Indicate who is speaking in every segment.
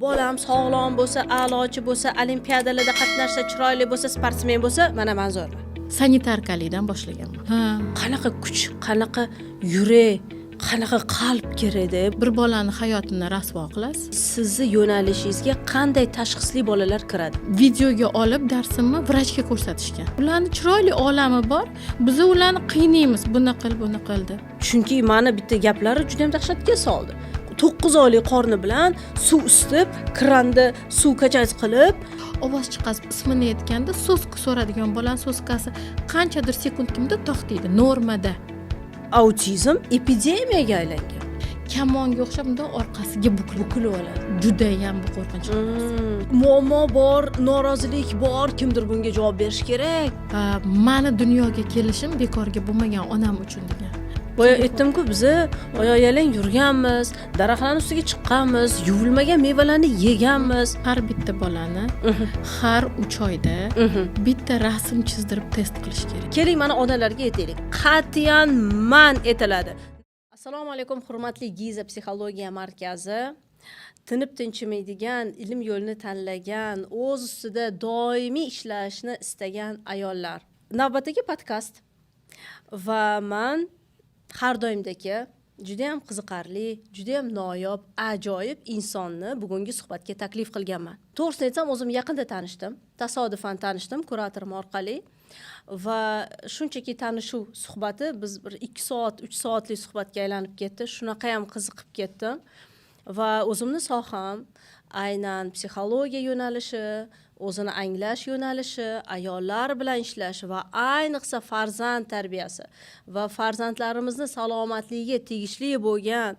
Speaker 1: Bolam sog'lom bo'lsa, a'lochi bo'lsa, olimpiadalarda qatnashsa, chiroyli bo'lsa, sportsmen bo'lsa, mana man zo'rman.
Speaker 2: Санитарка likdan boshlaganman, ha.
Speaker 1: Qanaqa kuch, qanaqa yurak, qanaqa qalb kerakda.
Speaker 2: Bir bolani hayotini rasvo qilasiz.
Speaker 1: Sizni yo'nalishingizga qanday tashxisli bolalar kiradi?
Speaker 2: Videoga olib, darsimni vrachga ko'rsatishgan. Ularni chiroyli olami bor, biza ularni qiynaymiz, buni qil, buni qil deb.
Speaker 1: Chunki mani bitta gaplari juda ham dahshatga soldi. 9 oylik qorni bilan suv isitib, kranda suv качать qilib.
Speaker 2: Ovoz chiqazib ismini aytganda соска so'radigan bolani соска si qanchadir sekund kimda to'xtaydi normada.
Speaker 1: Autizm epidemiyaga aylangan.
Speaker 2: Kamonga o'xshab bundoq orqasiga bukilib
Speaker 1: Bukilib oladi.
Speaker 2: Judayam bu qo'rqinchli narsa.
Speaker 1: Muammo bor, norozilik bor, kimdir bunga javob berishi kerak.
Speaker 2: Mani dunyoga kelishim bekorga bo'lmagan onam uchun degan.
Speaker 1: Boya aytdimku, biza oyoq yalang yurganmiz, daraxtlarni ustiga chiqqanmiz, yuvilmagan mevalarni yeganmiz.
Speaker 2: Har bitta bolani har 3 oyda bitta rasm chizdirib test qilish kerak.
Speaker 1: Keling, mana onalarga aytaylik, qat'iyan man etiladi. Assalomu alaykum, hurmatli Giza psixologiya markazi, tinib tinchimaydigan, ilm yo'lini tanlagan, o'z ustida doimiy ishlashni istagan ayollar. Navbatdagi podkast va man har doimdagi judayam qiziqarli, judayam noyob, ajoyib insonni bugungi suhbatga taklif qilganman. To'g'risini aytsam, o'zim yaqinda tanishdim, tasodifan tanishdim kuratorim orqali va shunchaki tanishuv suhbati biz bir 2 soat, 3 soatlik suhbatga aylanib ketdi. Shunaqa ham qiziqib ketdim va o'zimni soham aynan psixologiya yo'nalishi, o'zini anglash yo'nalishi, ayollar bilan ishlash va ayniqsa farzand tarbiyasi va farzandlarimizni salomatligiga tegishli bo'lgan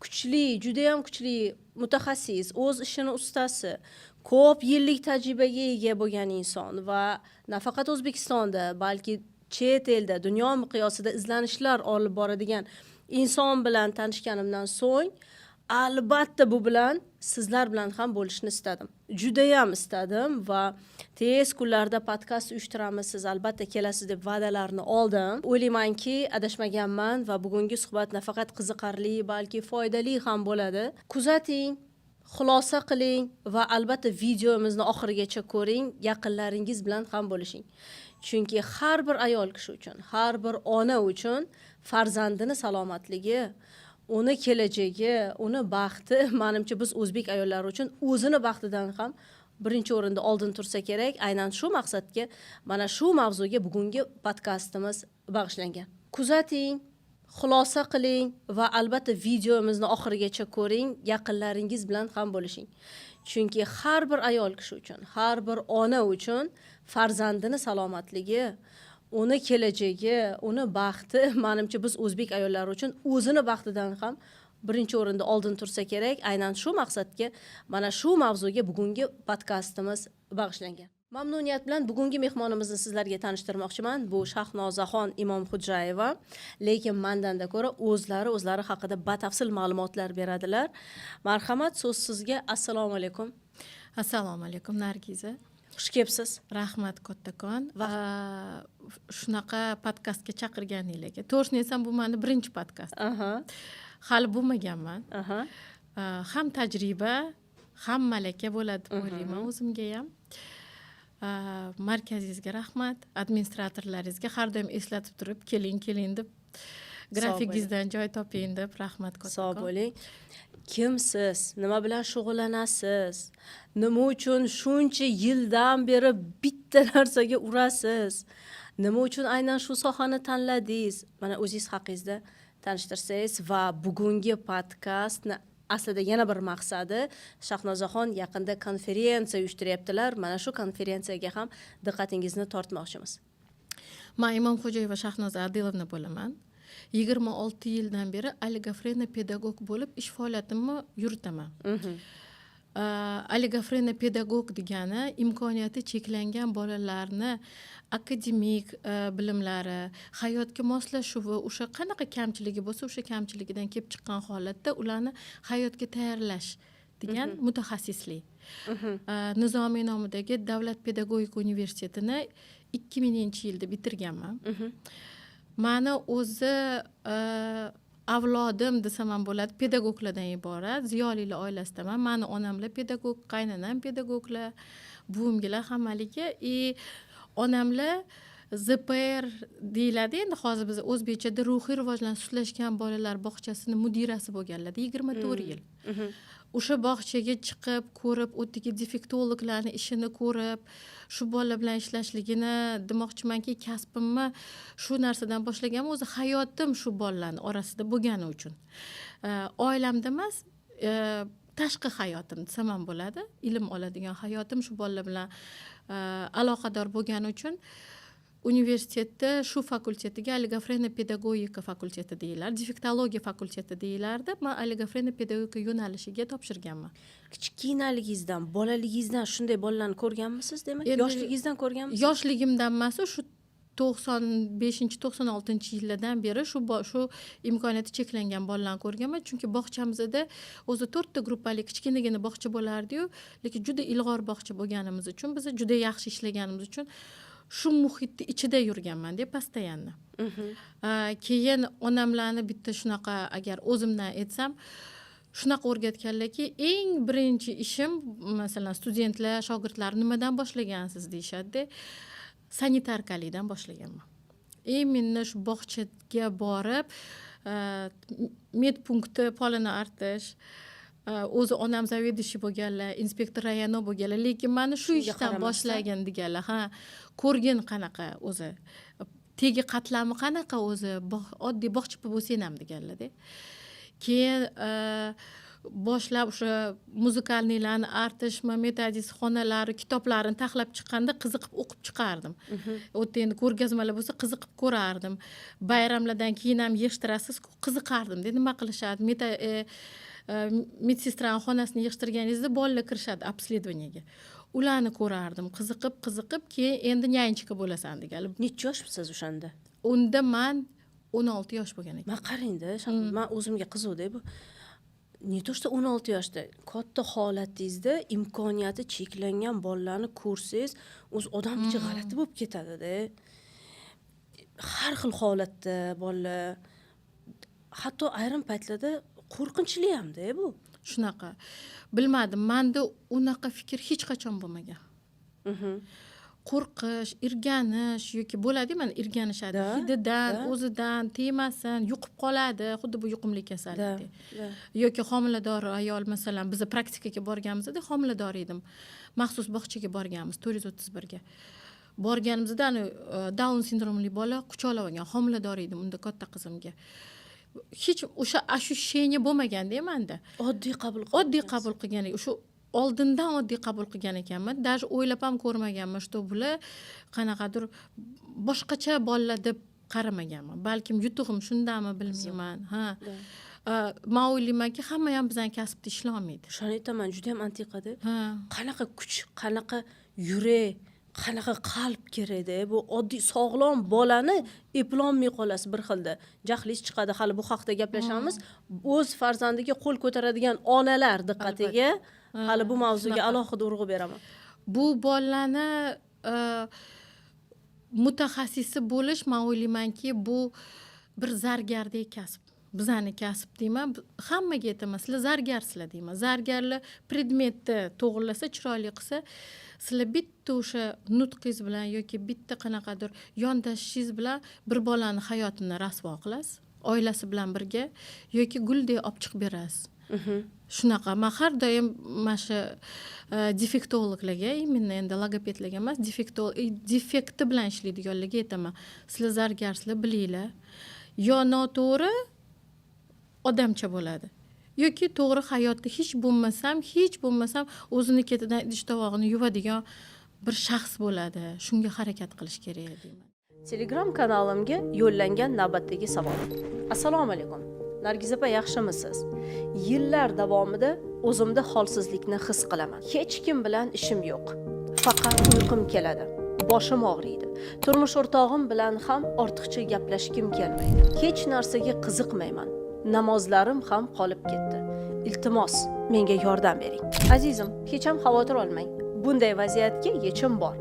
Speaker 1: kuchli, judayam kuchli mutaxassis, o'z ishini ustasi, ko'p yillik tajribaga ega bo'lgan inson va nafaqat O'zbekistonda, balki chet elda, dunyo miqyosida izlanishlar olib boradigan inson bilan tanishganimdan so'ng, albatta, bu bilan sizlar bilan ham bo'lishni istadim, judayam istadim va tez kunlarda podkast uyushtiramiz, siz albatta kelasiz deb va'dalarni oldim. O'ylaymanki, adashmaganman va bugungi suhbat nafaqat qiziqarli, balki foydali ham bo'ladi. Kuzating, xulosa qiling va albatta videomizni oxirigacha ko'ring, yaqinlaringiz bilan ham bo'lishing, chunki har bir ayol kishi uchun, har bir ona uchun farzandini salomatligi, uni kelajagi, uni baxti, manimcha, biz o'zbek ayollari uchun o'zini baxtidan ham birinchi o'rinda oldin tursa kerak. Aynan shu maqsadga, mana shu mavzuga bugungi podkastimiz bag'ishlangan. Kuzating, xulosa qiling va albatta videomizni oxirigacha ko'ring, yaqinlaringiz bilan ham bo'lishing, chunki har bir ayol kishi uchun, har bir ona uchun farzandini salomatligi, uni kelajagi, uni baxti, manimcha, biz o'zbek ayollari uchun o'zini baxtidan ham birinchi o'rinda oldin tursa kerak. Aynan shu maqsadga, mana shu mavzuga bugungi podkastimiz bag'ishlangan. Mamnuniyat bilan bugungi mehmonimizni sizlarga tanishtirmoqchiman. Bu Shahnozaxon Imomxo'jayeva, lekin mandanda ko'ra o'zlari o'zlari haqida batafsil ma'lumotlar beradilar. Marhamat, so'z sizga. Assalomu alaykum.
Speaker 2: Assalomu alaykum, Nargiza.
Speaker 1: Xush kelibsiz.
Speaker 2: Rahmat kattakon shunaqa podkastga chaqirganinglarga. To'g'risini aytsam, bu mani birinchi podkast, hali bo'lmaganman. Ham tajriba, ham malaka bo'ladi deb o'ylayman o'zimga ham. Markazingizga rahmat, administratorlaringizga, har doim eslatib turib, keling, keling deb, grafikingizdan joy toping deb, rahmat kattakon.
Speaker 1: Sog' bo'ling. Kimsiz, nima bilan shug'ullanasiz, nima uchun shuncha yildan beri bitta narsaga urasiz, nima uchun aynan shu sohani tanladingiz? Mana o'zingiz haqingizda tanishtirsangiz. Va bugungi podkastni aslida yana bir maqsadi, Shahnozaxon yaqinda konferensiya uyushtiryaptilar, mana shu konferensiyaga ham diqqatingizni tortmoqchimiz.
Speaker 2: Man Imomxo'jayeva Shahnoza Adilovna bo'laman. 26 yildan beri oligofrena pedagog bo'lib ish faoliyatimni yuritaman. Oligofrena pedagog degani imkoniyati cheklangan bolalarni akademik bilimlari, hayotga moslashuvi, o'sha qanaqa kamchiligi bo'lsa, o'sha kamchiligidan kelib chiqqan holatda ularni hayotga tayyorlash degan mutaxassislik. Nizomiy nomidagi davlat pedagogika universitetini 2000-yilda bitirganman. Mani o'zi Avlodim desam ham bo'ladi, pedagoglardan iborat, ziyolilar oilasidaman. Mani onamlar pedagog, qaynonam pedagoglar, buvimgilar hammaligi. И onamlar ЗПР deyiladi endi hozir biz o'zbekchada, ruhiy rivojlanish sustlashgan bolalar bog'chasini mudirasi bo'lganlarda 24 yil. O'sha bog'chaga chiqib ko'rib, u yerdagi defektologlarni ishini ko'rib, shu bolalar bilan ishlashligini demoqchimanki, kasbimni shu narsadan boshlaganman. O'zi hayotim shu bolalarni orasida bo'lgani uchun, oilamda emas, tashqi hayotim desam ham bo'ladi, ilm oladigan hayotim shu bolalar bilan aloqador bo'lgani uchun universitetda shu fakultetiga, oligofrenopedagogika fakulteti deyilardi, defektologiya fakulteti deyilardi, man oligofrenopedagogika yo'nalishiga topshirganman.
Speaker 1: Kichkinaligingizdan, bolaligingizdan shunday bolalarni ko'rganmisiz, demak?
Speaker 2: Endi
Speaker 1: Yoshligingizdan ko'rganmisiz?
Speaker 2: Yoshligimdan emas, shu 95, 96-yillardan beri shu imkoniyati cheklangan bolalarni ko'rganman, chunki bog'chamizda o'zi to'rtta gruppali kichkinagina bog'cha bo'lardiyu, lekin juda ilg'or bog'cha bo'lganimiz uchun, biz juda yaxshi ishlaganimiz uchun shu muhitni ichida yurganmanda постоянно. Keyin onamlarni bitta shunaqa, agar o'zimdan aytsam, shunaqa o'rgatganlarki, eng birinchi ishim, masalan, studentlar, shogirdlar nimadan boshlagansiz deyishadida, санитарка likdan boshlaganman. Именно shu bog'chaga borib, медпункт ni polini artish. O'zi onam заведующий bo'lganlar, inspektor районо bo'lganlar, lekin mani shu
Speaker 1: Shunga
Speaker 2: ishdan
Speaker 1: qaramasdan?
Speaker 2: boshlagin deganlar. Ha, ko'rgin, qanaqa o'zi, tegi qatlami qanaqa o'zi, oddiy bog'cha bo'lsang ham deganlarda. Keyin boshlab o'sha музыкальный larni artishmi, metodist xonalari kitoblarini taxlab chiqqanda qiziqib o'qib chiqardim. U yerda endi ko'rgazmalar bo'lsa, qiziqib ko'rardim. Bayramlardan keyin ham yig'ishtirasiz-ku, qiziqardimda, nima qilishadi. Медсестра ni xonasini yig'ishtirganingizda bolalar kirishadi обследование ga, ularni ko'rardim qiziqib qiziqib. Keyin endi нянечка bo'lasan deganlar.
Speaker 1: Necha yoshmisiz o'shanda?
Speaker 2: Unda man 16 yosh bo'lgan ekan.
Speaker 1: Man qarangda, man o'zimga qiziqda bu. Не то что 16 yoshda, katta holatingizda imkoniyati cheklangan bolalarni ko'rsangiz, o'zi odam ichi g'alati bo'lib ketadida. Har xil holatda bolalar, hatto ayrim paytlarda qo'rqinchli hamda bu.
Speaker 2: Shunaqa, bilmadim, manda unaqa fikr hech qachon bo'lmagan, qo'rqish, irganish yoki bo'ladi, mana irganishadi hididan, o'zidan tegmasin, yuqib qoladi, xuddi bu yuqumli kasallikdek. Yoki homilador ayol, masalan, biza praktikaga borganimizda homilador edim, maxsus bog'chaga borganmiz, 431ga borganimizda ani Daun sindromli bola quchoqlab olgan, homilador edim unda katta qizimga. Hech o'sha ощущение bo'lmaganda manda.
Speaker 1: Oddiy qabul
Speaker 2: Oddiy
Speaker 1: qilgansiz.
Speaker 2: qabul qilgan, o'sha oldindan oddiy qabul qilgan ekanman. Даже o'ylab ham ko'rmaganman, что bular qanaqadir boshqacha bolalar deb qaramaganman. Balkim yutug'im shundami, bilmayman, ha. Man o'ylaymanki, hamma ham bizani kasbda ishlolmaydi.
Speaker 1: O'shani aytaman, judayam antiqada.
Speaker 2: Ha.
Speaker 1: Qanaqa kuch, qanaqa yurak, qanaqa qalb kerakda. Bu oddiy sog'lom bolani eplolmay qolasiz bir xilda, jahlingiz chiqadi. Hali bu haqida gaplashamiz. O'z farzandiga qo'l ko'taradigan onalar diqqatiga, hali bu mavzuga
Speaker 2: Shunaqa.
Speaker 1: alohida urg'u beraman.
Speaker 2: Bu bolalarni mutaxassisi bo'lish, man o'ylaymanki, bu bir zargardek kasb, bizani kasb deyman. Hammaga aytaman, sizlar zargarsizlar deyman. Zargarlar predmetni to'g'irlasa, chiroyli qilsa, sizlar bitta o'sha nutqingiz bilan yoki bitta qanaqadir yondashishingiz bilan bir bolani hayotini rasvo qilasiz oilasi bilan birga yoki guldek olib chiqib berasiz. Shunaqa man har doim mana shu defektologlarga, именно endi logopedlarga emas, defekti bilan ishlaydiganlarga aytaman: sizlar zargarsizlar, bilinglar, yo noto'g'ri odamcha bo'ladi yoki to'g'ri hayotda hech bo'lmasam o'zini ketidan idish tovog'ini yuvadigan bir shaxs bo'ladi. Shunga harakat qilish kerak deyman.
Speaker 1: Telegram kanalimga yo'llangan navbatdagi savol. Assalomu alaykum, Nargiz opa, yaxshimisiz? Yillar davomida o'zimda holsizlikni his qilaman. Hech kim bilan ishim yo'q, faqat uyqum keladi, boshim og'riydi. Turmush o'rtog'im bilan ham ortiqcha gaplashgim kelmaydi. Hech narsaga qiziqmayman, namozlarim ham qolib ketdi. Iltimos, menga yordam bering. Azizim, hech ham xavotir olmang, bunday vaziyatga yechim bor.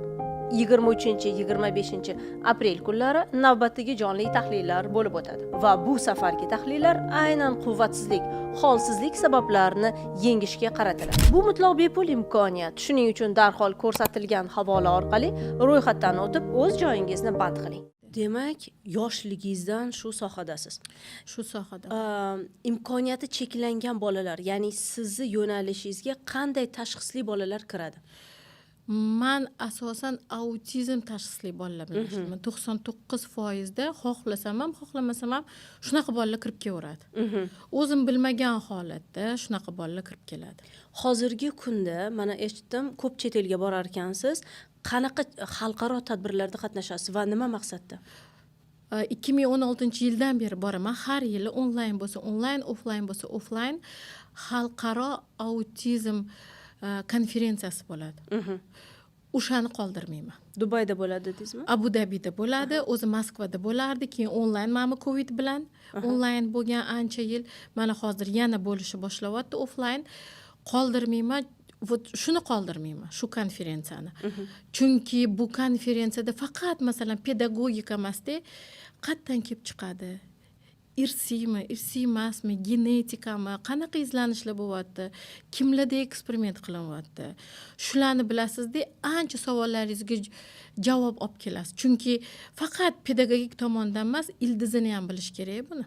Speaker 1: 23-25 aprel kunlari navbatdagi jonli tahlillar bo'lib o'tadi va bu safargi tahlillar aynan quvvatsizlik, holsizlik sabablarini yengishga qaratiladi. Bu mutlaq bepul imkoniyat. Shuning uchun darhol ko'rsatilgan havola orqali ro'yxatdan o'tib, o'z joyingizni band qiling. Demak, yoshligingizdan shu sohadasiz.
Speaker 2: Shu sohada.
Speaker 1: Imkoniyati cheklangan bolalar, ya'ni sizni yo'nalishingizga qanday tashxisli bolalar kiradi?
Speaker 2: Man asosan autizm tashxisli bolalar bilan ishlayman. 99%da xohlasam ham, xohlamasam ham shunaqa bolalar kirib kelaveradi. O'zim bilmagan holatda shunaqa bolalar kirib keladi.
Speaker 1: Hozirgi kunda mana eshitdim, ko'p chet elga borar ekansiz. Qanaqa xalqaro tadbirlarda qatnashasiz va nima maqsadda?
Speaker 2: 2016-yildan beri boraman. Har yili onlayn bo'lsa onlayn, offlayn bo'lsa offlayn xalqaro autizm konferensiyasi bo'ladi. O'shani qoldirmayman.
Speaker 1: Dubayda bo'ladi dedingizmi?
Speaker 2: Abu Dabida bo'ladi, o'zi Moskvada bo'lardi, keyin onlayn, mana bu Covid bilan onlayn bo'lgan ancha yil. Mana hozir yana bo'lishi boshlayapti offlayn. Qoldirmayman. Вот shuni qoldirmayman, shu konferensiyani. Chunki bu konferensiyada faqat, masalan, pedagogika emasda, qayerdan kelib chiqadi, irsiymi, irsiy emasmi, genetikami, qanaqa izlanishlar bo'lyapti, kimlarda eksperiment qilinyapti, shularni bilasizda, ancha savollaringizga javob olib kelasiz. Chunki faqat pedagogik tomondan emas, ildizini ham bilish kerak buni.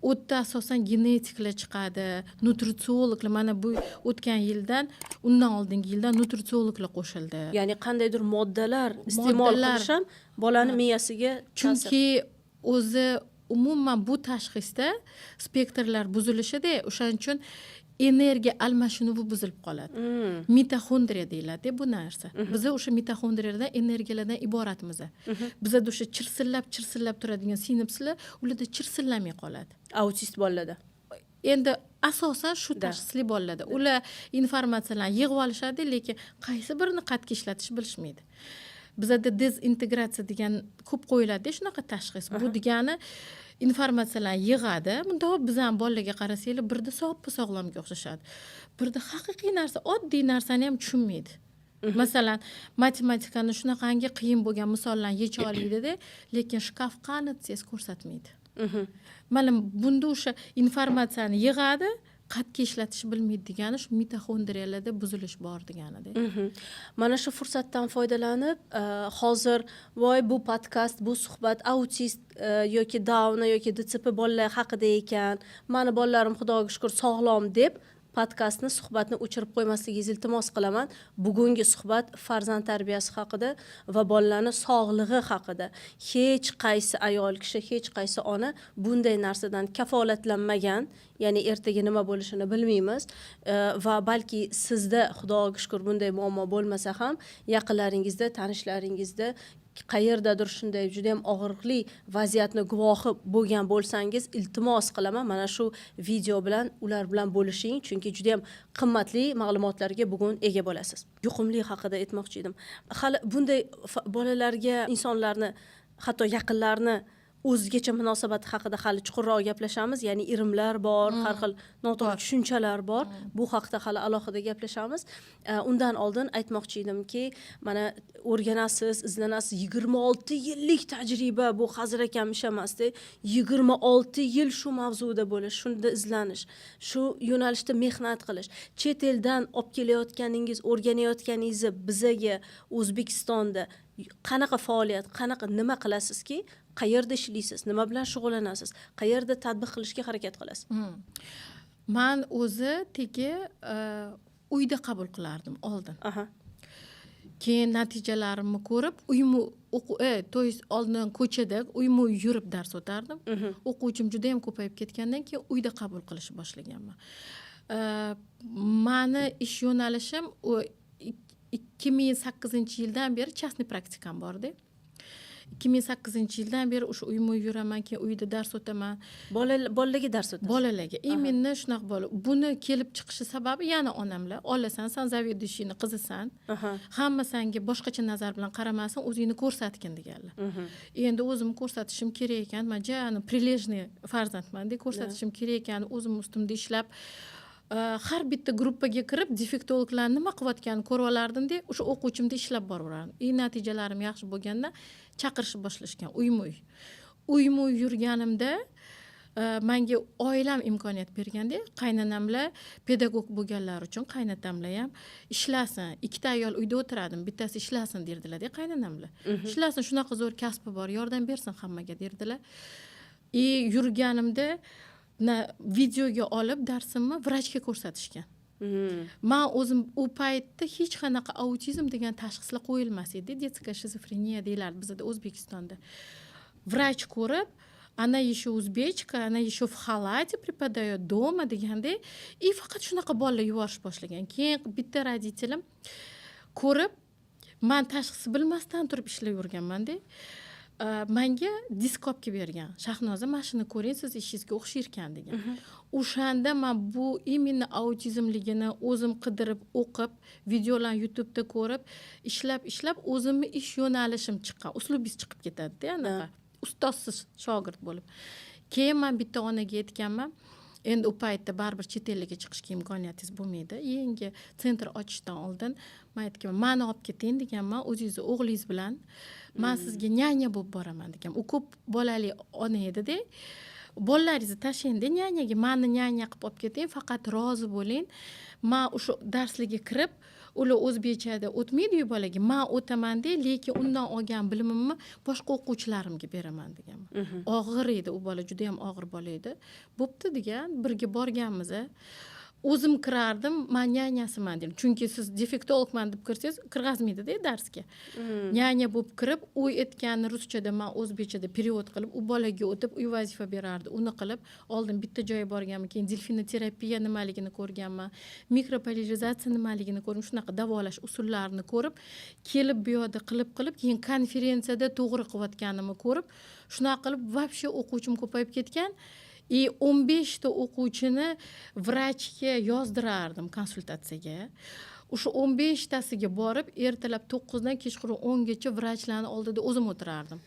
Speaker 2: U yerda asosan genetiklar chiqadi, nutritsiologlar. Mana bu o'tgan yildan, undan oldingi yildan nutritsiologlar qo'shildi.
Speaker 1: Ya'ni qandaydir moddalar iste'mol
Speaker 2: Moddalar.
Speaker 1: qilish ham bolani miyasiga ta'sir.
Speaker 2: Chunki o'zi umuman bu tashxisda spektrlar buzilishida, o'shaning uchun energiya almashinuvi buzilib qoladi. Mitoxondriya deyiladi bu narsa. Biza o'sha mitoxondriyadan, energiyalardan iboratmiz. Bizada o'sha chirsillab chirsillab turadigan sinapslar ularda chirsillamay qoladi.
Speaker 1: Autist bolalarda.
Speaker 2: Endi asosan shu tashxisli bolalarda. Ular informatsiyalarni yig'ib olishadi, lekin qaysi birini qayerga ishlatishni bilishmaydi. Bizada dezintegratsiya degan ko'p qo'yiladi shunaqa tashxis. Bu degani informatsiyalarni yig'adi. Bundoq bizani bolalarga qarasanglar, birda soppa sog'lomga o'xshashadi, birda haqiqiy narsa, oddiy narsani ham tushunmaydi. Masalan, matematikani shunaqangi qiyin bo'lgan misollarni yecha olmaydida, lekin shkaf qani desangiz, ko'rsatmaydi. Mana bunda o'sha informatsiyani yig'adi, qayerga ishlatishni bilmaydi degani shu mitoxondriyalarda buzilish bor deganida.
Speaker 1: Mana shu fursatdan foydalanib, hozir voy, bu podkast, bu suhbat autist yoki Dauna yoki DCP bolalar haqida ekan, mani bolalarim, xudoga shukur, sog'lom deb podkastni, suhbatni o'chirib qo'ymasligingizni iltimos qilaman. Bugungi suhbat farzand tarbiyasi haqida va bolalarni sog'lig'i haqida. Hech qaysi ayol kishi, hech qaysi ona bunday narsadan kafolatlanmagan, ya'ni ertaga nima bo'lishini bilmaymiz. Va balki sizda, xudoga shukur, bunday muammo bo'lmasa ham, yaqinlaringizda, tanishlaringizda qayerdadir shunday juda yam og'riqli vaziyatni guvohi bo'lgan bo'lsangiz, iltimos qilaman, mana shu video bilan ular bilan bo'lishing, chunki juda yam qimmatli ma'lumotlarga bugun ega bo'lasiz. Yuqumli haqida aytmoqchi edim. Hali bunday bolalarga insonlarni, hatto yaqinlarni o'zgacha munosabati haqida hali chuqurroq gaplashamiz. Ya'ni irimlar bor, har xil noto'g'ri
Speaker 2: Bor.
Speaker 1: tushunchalar bor, bu haqida hali alohida gaplashamiz. Undan oldin aytmoqchi edimki, mana o'rganasiz, izlanasiz, 26 yillik tajriba, bu hazilakam ish emasda. 26 yil shu mavzuda bo'lish, shunda izlanish, shu yo'nalishda mehnat qilish, chet eldan olib kelayotganingiz, o'rganayotganingizni bizaga O'zbekistonda qanaqa faoliyat, qanaqa, nima qilasizki, qayerda ishlaysiz, nima bilan shug'ullanasiz, qayerda tatbiq qilishga harakat qilasiz?
Speaker 2: Man o'zi tegi uyda qabul qilardim oldin. Keyin natijalarimni ko'rib, uyma то есть oldin ko'chada uyma uy yurib dars o'tardim. O'quvchim juda yam ko'payib ketgandan keyin uyda qabul qilishni boshlaganman. Mani ish yo'nalishim u 2008-yildan beri частный praktikam borda. 2008-yildan beri o'sha uyma uy yuraman, keyin uyda dars o'taman.
Speaker 1: Bolalarga dars o'tasiz?
Speaker 2: Bolalarga именно shunaqa bola. Buni kelib chiqishi sababi yana onamlar: olasan, san заведующий ni qizisan, hamma sanga boshqacha nazar bilan qaramasin, o'zingni ko'rsatgin, deganlar. Endi o'zimni ko'rsatishim kerak ekan, man ja прилежный farzandmanda, ko'rsatishim kerak ekan, o'zim ustimda ishlab. Har bitta gruppaga kirib, defektologlar nima qilayotganini ko'rib olardimda, o'sha o'quvchimda ishlab boraverardim. И natijalarim yaxshi bo'lganda chaqirishni boshlashgan uyma uy. Uyma uy yurganimda manga oilam imkoniyat berganda, qaynonamlar pedagog bo'lganlari uchun, qaynotamlar ham ishlasin, ikkita ayol uyda o'tiradim, bittasi ishlasin derdilarda. Qaynonamlar ishlasin, shunaqa zo'r kasbi bor, yordam bersin hammaga derdilar. И yurganimda videoga olib darsimni vrachga ko'rsatishgan. Man o'zim u paytda hech qanaqa autizm degan tashxislar qo'yilmas edi, детская шизофрения deyilardi bizada O'zbekistonda. Vrach ko'rib, "Она еще узбечка, она еще в халате преподает дома" deganda, и faqat shunaqa bolalar yuborish boshlagan. Keyin bitta родитель im ko'rib, man tashxis bilmasdan turib ishlab yurganmanda, manga disk olib kelib bergan: "Shahnoza, mana shuni ko'ring, siz ishingizga o'xshayarkan", degan. O'shanda man bu именно autizmligini o'zim qidirib o'qib, videolarni YouTubeda ko'rib, ishlab ishlab o'zimni ish yo'nalishim chiqqan, uslubingiz chiqib ketadida anaqa ustozsiz shogird bo'lib. Keyin man bitta onaga aytganman, endi u paytda baribir chet elga chiqishga imkoniyatingiz bo'lmaydi, yangi центр ochishdan oldin man aytganman, mani olib keting deganman o'zingizni o'g'lingiz bilan, man sizga няня bo'lib boraman deganman. U ko'p bolali ona edida. Bolalaringizni tashlangda няня ga, mani няня qilib olib keting, faqat rozi bo'ling, man o'sha darslarga kirib, ular o'zbekchada o'tmaydiyu bolaga, man o'tamanda, lekin undan olgan bilimimni boshqa o'quvchilarimga beraman deganman. Og'ir edi u bola, judayam og'ir bola edi. Bo'pti degan, birga borganmiz. O'zim kirardim, man няня siman dedim, chunki siz defektologman deb kirsangiz, kirgazmaydida darsga. Няня bo'lib kirib, u aytganini ruschada, man o'zbekchada перевод qilib, u bolaga o'tib, uy vazifa berardi, uni qilib. Oldin bitta joyga borganman, keyin delfinoterapiya nimaligini ko'rganman, mikropoliarizatsiya nimaligini ko'rdim, shunaqa davolash usullarini ko'rib kelib, bu yoqda qilib qilib, keyin konferensiyada to'g'ri qilayotganimni ko'rib, shunaqa qilib вообще o'quvchim ko'payib ketgan. И 15 ta o'quvchini vrachga yozdirardim konsultatsiyaga. O'sha 15tasiga borib, ertalab 9dan kechqurun 10gacha vrachlarni oldida o'zim o'tirardim,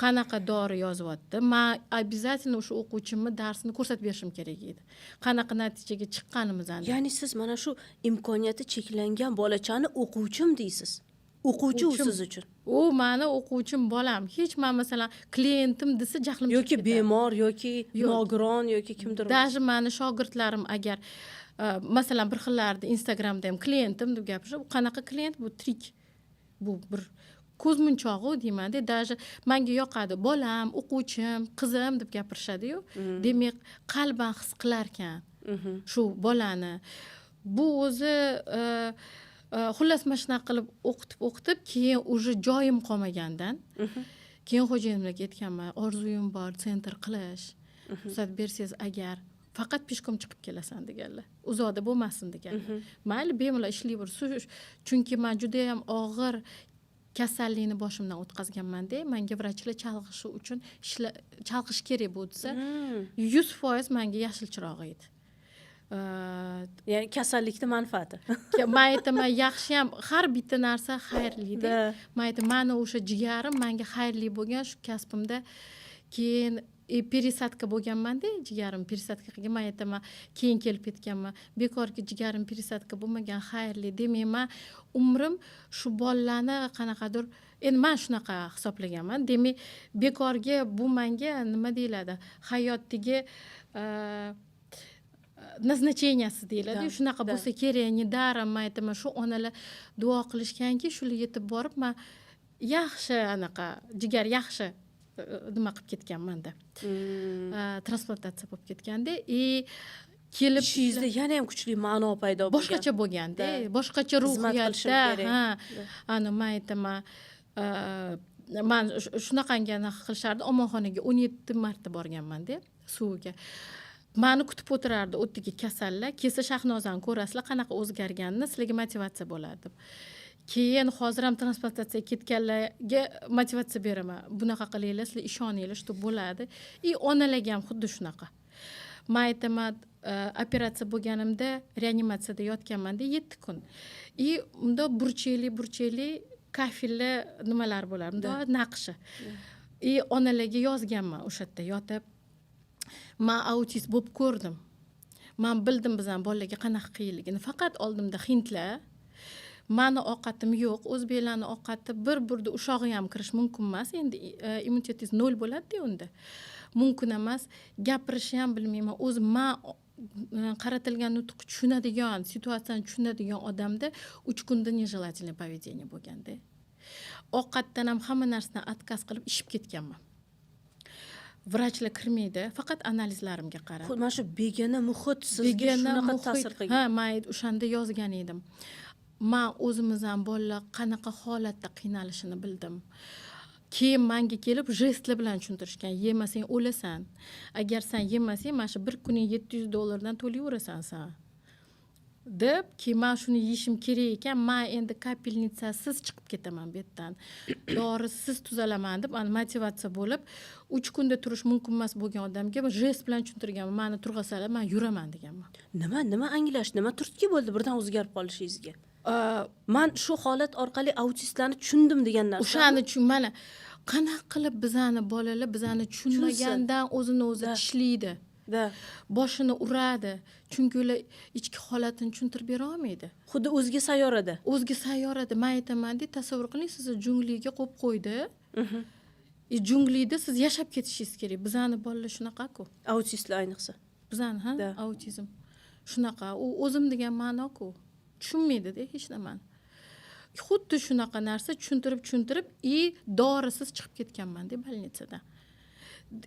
Speaker 2: qanaqa dori yozyapti, man обязательно o'sha o'quvchimni darsini ko'rsatib berishim kerak edi, qanaqa natijaga chiqqanimizni.
Speaker 1: Ya'ni siz mana shu imkoniyati cheklangan bolachani o'quvchim deysiz, o'quvchi u siz uchun.
Speaker 2: U mani o'quvchim, bolam. Hech man, masalan, klientim desa, jahlim chiqib
Speaker 1: yoki
Speaker 2: ketadi.
Speaker 1: Bemor yoki
Speaker 2: Yo'q.
Speaker 1: nogiron yoki kimdir.
Speaker 2: Даже mani shogirdlarim agar masalan, bir xillarda Instagramda ham klientim deb gapirishadi. Bu qanaqa klient, bu tirik, bu bir ko'zmunchog'i deymanda. Даже manga yoqadi, bolam, o'quvchim, qizim deb gapirishadiyu, demak, qalban his qilarkan shu bolani. Bu o'zi xullas, mana shunaqa qilib o'qitib o'qitib, keyin уже joyim qolmagandan keyin xo'jayinimlarga aytganman, orzuyim bor центр qilish, ruxsat bersangiz agar. Faqat пешком chiqib kelasan deganlar, uzoqda bo'lmasin deganlar. Mayli, bemalol ishlayver. Chunki man judayam og'ir kasallikni boshimdan o'tkazganmanda, manga vrachlar chalg'ishi uchun chalg'ish kerak bu desa, 100% manga yashil chiroq edi.
Speaker 1: Ya'ni kasallikni manfaati.
Speaker 2: Man aytaman, yaxshiyam, har bitta narsa xayrlida. Man aytaman, mani o'sha jigarim manga xayrli bo'lgan shu kasbimda. Keyin пересадка bo'lganmanda, jigarim пересадка qilgan. Man aytaman, keyin kelib ketganman, bekorga jigarim пересадка bo'lmagan, xayrli. Demak, man umrim shu bolalarni qanaqadir, endi man shunaqa hisoblaganman, demak, bekorga bu manga, nima deyiladi, hayotdagi назначения si deyiladi, shunaqa bo'lsa kerak. Недаром man aytaman, shu onalar duo qilishganki, shular yetib borib, man yaxshi anaqa jigar yaxshi nima qilib ketganmanda, transplantatsiya bo'lib ketganda и kelib
Speaker 1: Ishingizda yana ham kuchli ma'no paydo bo'lgan.
Speaker 2: Boshqacha bo'lganda, boshqacha
Speaker 1: Xizmat qilishim
Speaker 2: ruhiyatda.
Speaker 1: Kerak.
Speaker 2: Ha, ani man aytaman, man shunaqangi anaqa qilishardi, omonxonaga 17 marta borganmanda suvga. Mani kutib o'tirardi u yerdagi kasallar, kelsa, Shahnozani ko'rasizlar qanaqa o'zgarganini, sizlarga motivatsiya bo'ladi deb. Keyin hozir ham transplantatsiyaga ketganlarga motivatsiya beraman, bunaqa qilinglar, sizlar ishoninglar, что bo'ladi. И onalarga ham xuddi shunaqa. Man aytaman, operatsiya bo'lganimda reanimatsiyada yotganmanda 7 kun, и bundoq burchakli burchakli kafelli nimalar bo'lardi, bundoq naqshi. И onalarga yozganman o'sha yerda yotib, man autist bo'lib ko'rdim. Man bildim bizani bolalarga qanaqa qiyinligini. Faqat oldimda hindlar, mani ovqatim yo'q, o'zbeklarni ovqati bir burda ushog'i ham kirish mumkin emas. Endi immunitetingiz nol bo'ladida unda. Mumkin emas, gapirishni ham bilmayman. O'zim man qaratilgan nutq tushunadigan, situatsiyani tushunadigan odamda 3 kunda нежелательное поведение bo'lganda. Ovqatdan ham, hamma narsadan отказ qilib, ishib ketganman. Vrachlar kirmaydi, faqat analizlarimga qarab.
Speaker 1: Mana shu begona muhit sizga
Speaker 2: Begona
Speaker 1: shunaqa
Speaker 2: muhit.
Speaker 1: ta'sir qilgan.
Speaker 2: Ha, man o'shanda yozgan edim. Man o'zimiz ham bolalar qanaqa holatda qiynalishini bildim. Keyin manga kelib jestlar bilan tushuntirishgan: yemasang o'lasan, agar san yemasang, mana shu bir kuning 700 dollardan to'layverasan san, deb. Keyin man shuni yeyishim kerak ekan, man endi капельница siz chiqib ketaman bu yerdan, dorisiz tuzalaman, deb ana motivatsiya bo'lib, 3 kunda turish mumkin emas bo'lgan odamga jest bilan tushuntirganman: mani turg'asalar, man yuraman, deganman.
Speaker 1: Nima anglash, nima turtki bo'ldi birdan o'zgarib qolishingizga? Man shu holat orqali autistlarni tushundim, degan narsa.
Speaker 2: O'shani tushun, mana qanaqa qilib bizani bolalar bizani tushunmagandan o'zini o'zi tishlaydi, boshini uradi, chunki ular ichki holatini tushuntirib bera olmaydi.
Speaker 1: Xuddi o'zga sayyorada.
Speaker 2: O'zga sayyorada. Man aytamanda, tasavvur qiling, sizni jungliga qo'yib qo'ydi и junglida siz yashab ketishingiz kerak. Bizani bolalar shunaqaku.
Speaker 1: Autistlar ayniqsa.
Speaker 2: Bizani, ha. Autizm shunaqa, u o'zim degan ma'noku, tushunmaydida hech nimani. Xuddi shunaqa narsa, tushuntirib, tushuntirib и dorisiz chiqib ketganmanda больница dan.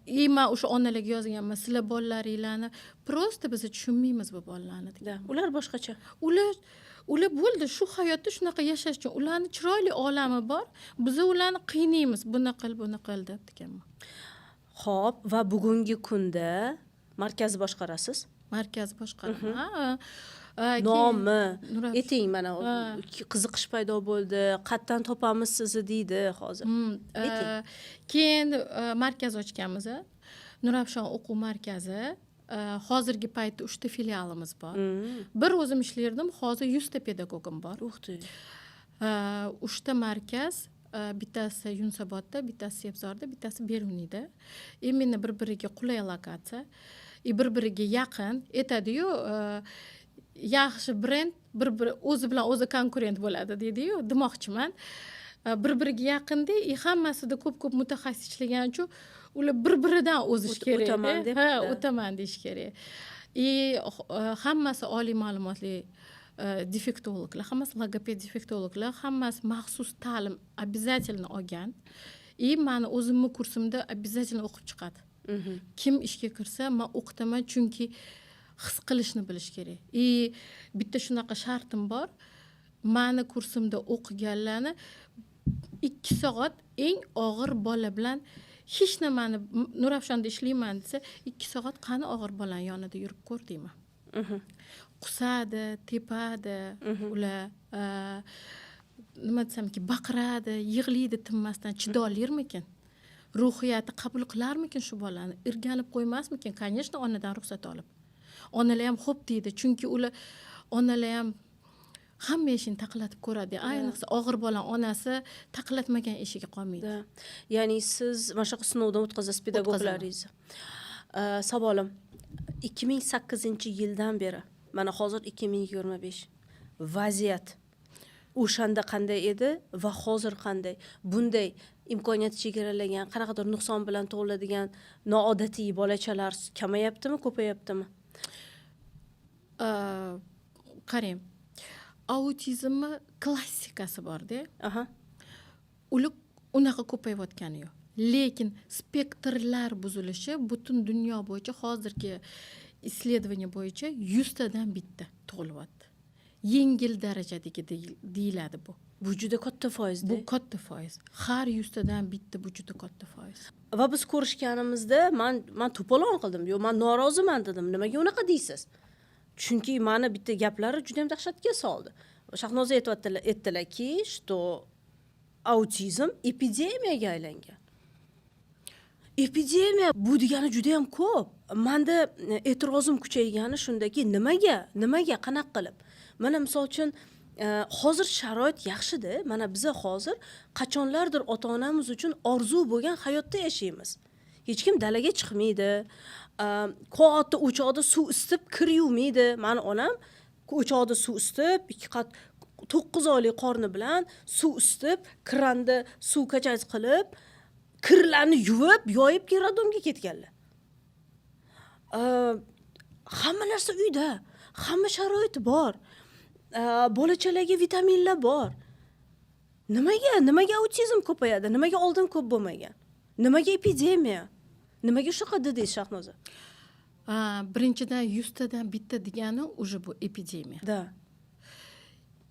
Speaker 2: И man o'sha onalarga yozganman: sizlar bolalaringlarni просто, biz tushunmaymiz bu bolalarni, degan.
Speaker 1: Да, ular boshqacha.
Speaker 2: Ular bo'ldi, shu hayotda shunaqa yashash uchun ularni chiroyli olami bor, biza ularni qiynaymiz, buni qil, buni qil, deb, deganman.
Speaker 1: Ho'p, va bugungi kunda markaz boshqarasiz.
Speaker 2: Markaz boshqaraman. Ha.
Speaker 1: Nomi
Speaker 2: Nurafshon.
Speaker 1: ayting mana.
Speaker 2: Ha.
Speaker 1: Qiziqish paydo bo'ldi, qayerdan topamiz sizni, deydi hozir. Ayting.
Speaker 2: Keyin markaz ochganmiz, Nurafshon o'quv markazi. Hozirgi paytda uchta filialimiz bor. Bir o'zim ishlardim, hozir 100 ta pedagogim bor.
Speaker 1: Ух ты.
Speaker 2: Uchta markaz, bittasi Yunusobodda, bittasi Sebzorda, bittasi Beruniyda. Именно bir biriga qulay lokatsiya и bir biriga yaqin. Aytadiyu, yaxshi brend bir biri o'zi bilan o'zi konkurent bo'ladi, deydiyu, demoqchiman. Bir biriga yaqinda и hammasida ko'p ko'p mutaxassis ishlagani uchun ular bir biridan o'zish kerak.
Speaker 1: O'taman deb,
Speaker 2: ha.
Speaker 1: Да.
Speaker 2: O'taman deyish kerak. И hammasi oliy ma'lumotli defektologlar, hammasi logoped defektologlar, hammasi maxsus ta'lim обязательно olgan и mani o'zimni kursimda обязательно o'qib chiqadi. Kim ishga kirsa, man o'qitaman, chunki his qilishni bilish kerak. И bitta shunaqa shartim bor: mani kursimda o'qiganlarni 2 soat eng og'ir bola bilan, hech nimani, Nurafshonda ishlayman desa, 2 soat qani og'ir bolani yonida yurib ko'r, deyman. Qusadi, tepadi ular, nima desamki, baqiradi, yig'laydi tinmasdan. Chidolirmikin, ruhiyati qabul qilarmikin shu bolani, irganib qo'ymasmikin? Конечно, onadan ruxsat olib, onalar ham xo'p deydi, chunki ular, onalar ham hamma eshikni taqillatib ko'radi. Ayniqsa og'ir bola onasi taqillatmagan eshigi qolmaydi.
Speaker 1: Да. Ya'ni siz mana shunaqa sinovdan o'tkazasiz pedagoglaringizni. Savolim: 2008-yildan beri, mana hozir 2025, vaziyat o'shanda qanday edi va hozir qanday? Bunday imkoniyati chegaralangan, qanaqadir nuqson bilan tug'iladigan noodatiy bolachalar kamayaptimi, ko'payaptimi?
Speaker 2: Qarang, autizmni klassikasi borda. Ular unaqa ko'payayotgani yo'q, lekin spektrlar buzilishi butun dunyo bo'yicha hozirgi исследование bo'yicha 100 tadan bitta tug'ilyapti, yengil darajadagi deyiladi bu.
Speaker 1: Bu juda katta foizda.
Speaker 2: Bu katta foiz, har 100 tadan bitta, bu juda katta foiz.
Speaker 1: Va biz ko'rishganimizda man to'polon qildim: yo'q, man noroziman, dedim, nimaga unaqa deysiz? Chunki mani bitta gaplari juda yam dahshatga soldi. Shahnoza aytyaptilar, aytdilarki, что autizm epidemiyaga aylangan. Epidemiya bu degani juda yam ko'p. Manda e'tirozim kuchaygani shundaki, nimaga, qanaqa qilib? Mana misol uchun, hozir sharoit yaxshida. Mana biza hozir qachonlardir ota onamiz uchun orzu bo'lgan hayotda yashaymiz. Hech kim dalaga chiqmaydi. Katta o'choqda suv isitib, kir yuvmaydi. Mani onam o'choqda suv isitib, ikki qat, 9 oylik qorni bilan suv isitib, kranda suv качать qilib, kirlarni yuvib, yoyib, keyin роддом ga ketganlar. Hamma narsa uyda, hamma sharoiti bor. Bolachalarga vitaminlar bor. Nimaga autizm ko'payadi? Nimaga oldin ko'p bo'lmagan? Nimaga epidemiya? Nimaga shunaqa dedingiz, Shahnoza?
Speaker 2: Birinchidan, 100 tadan bitta degani уже bu epidemiya.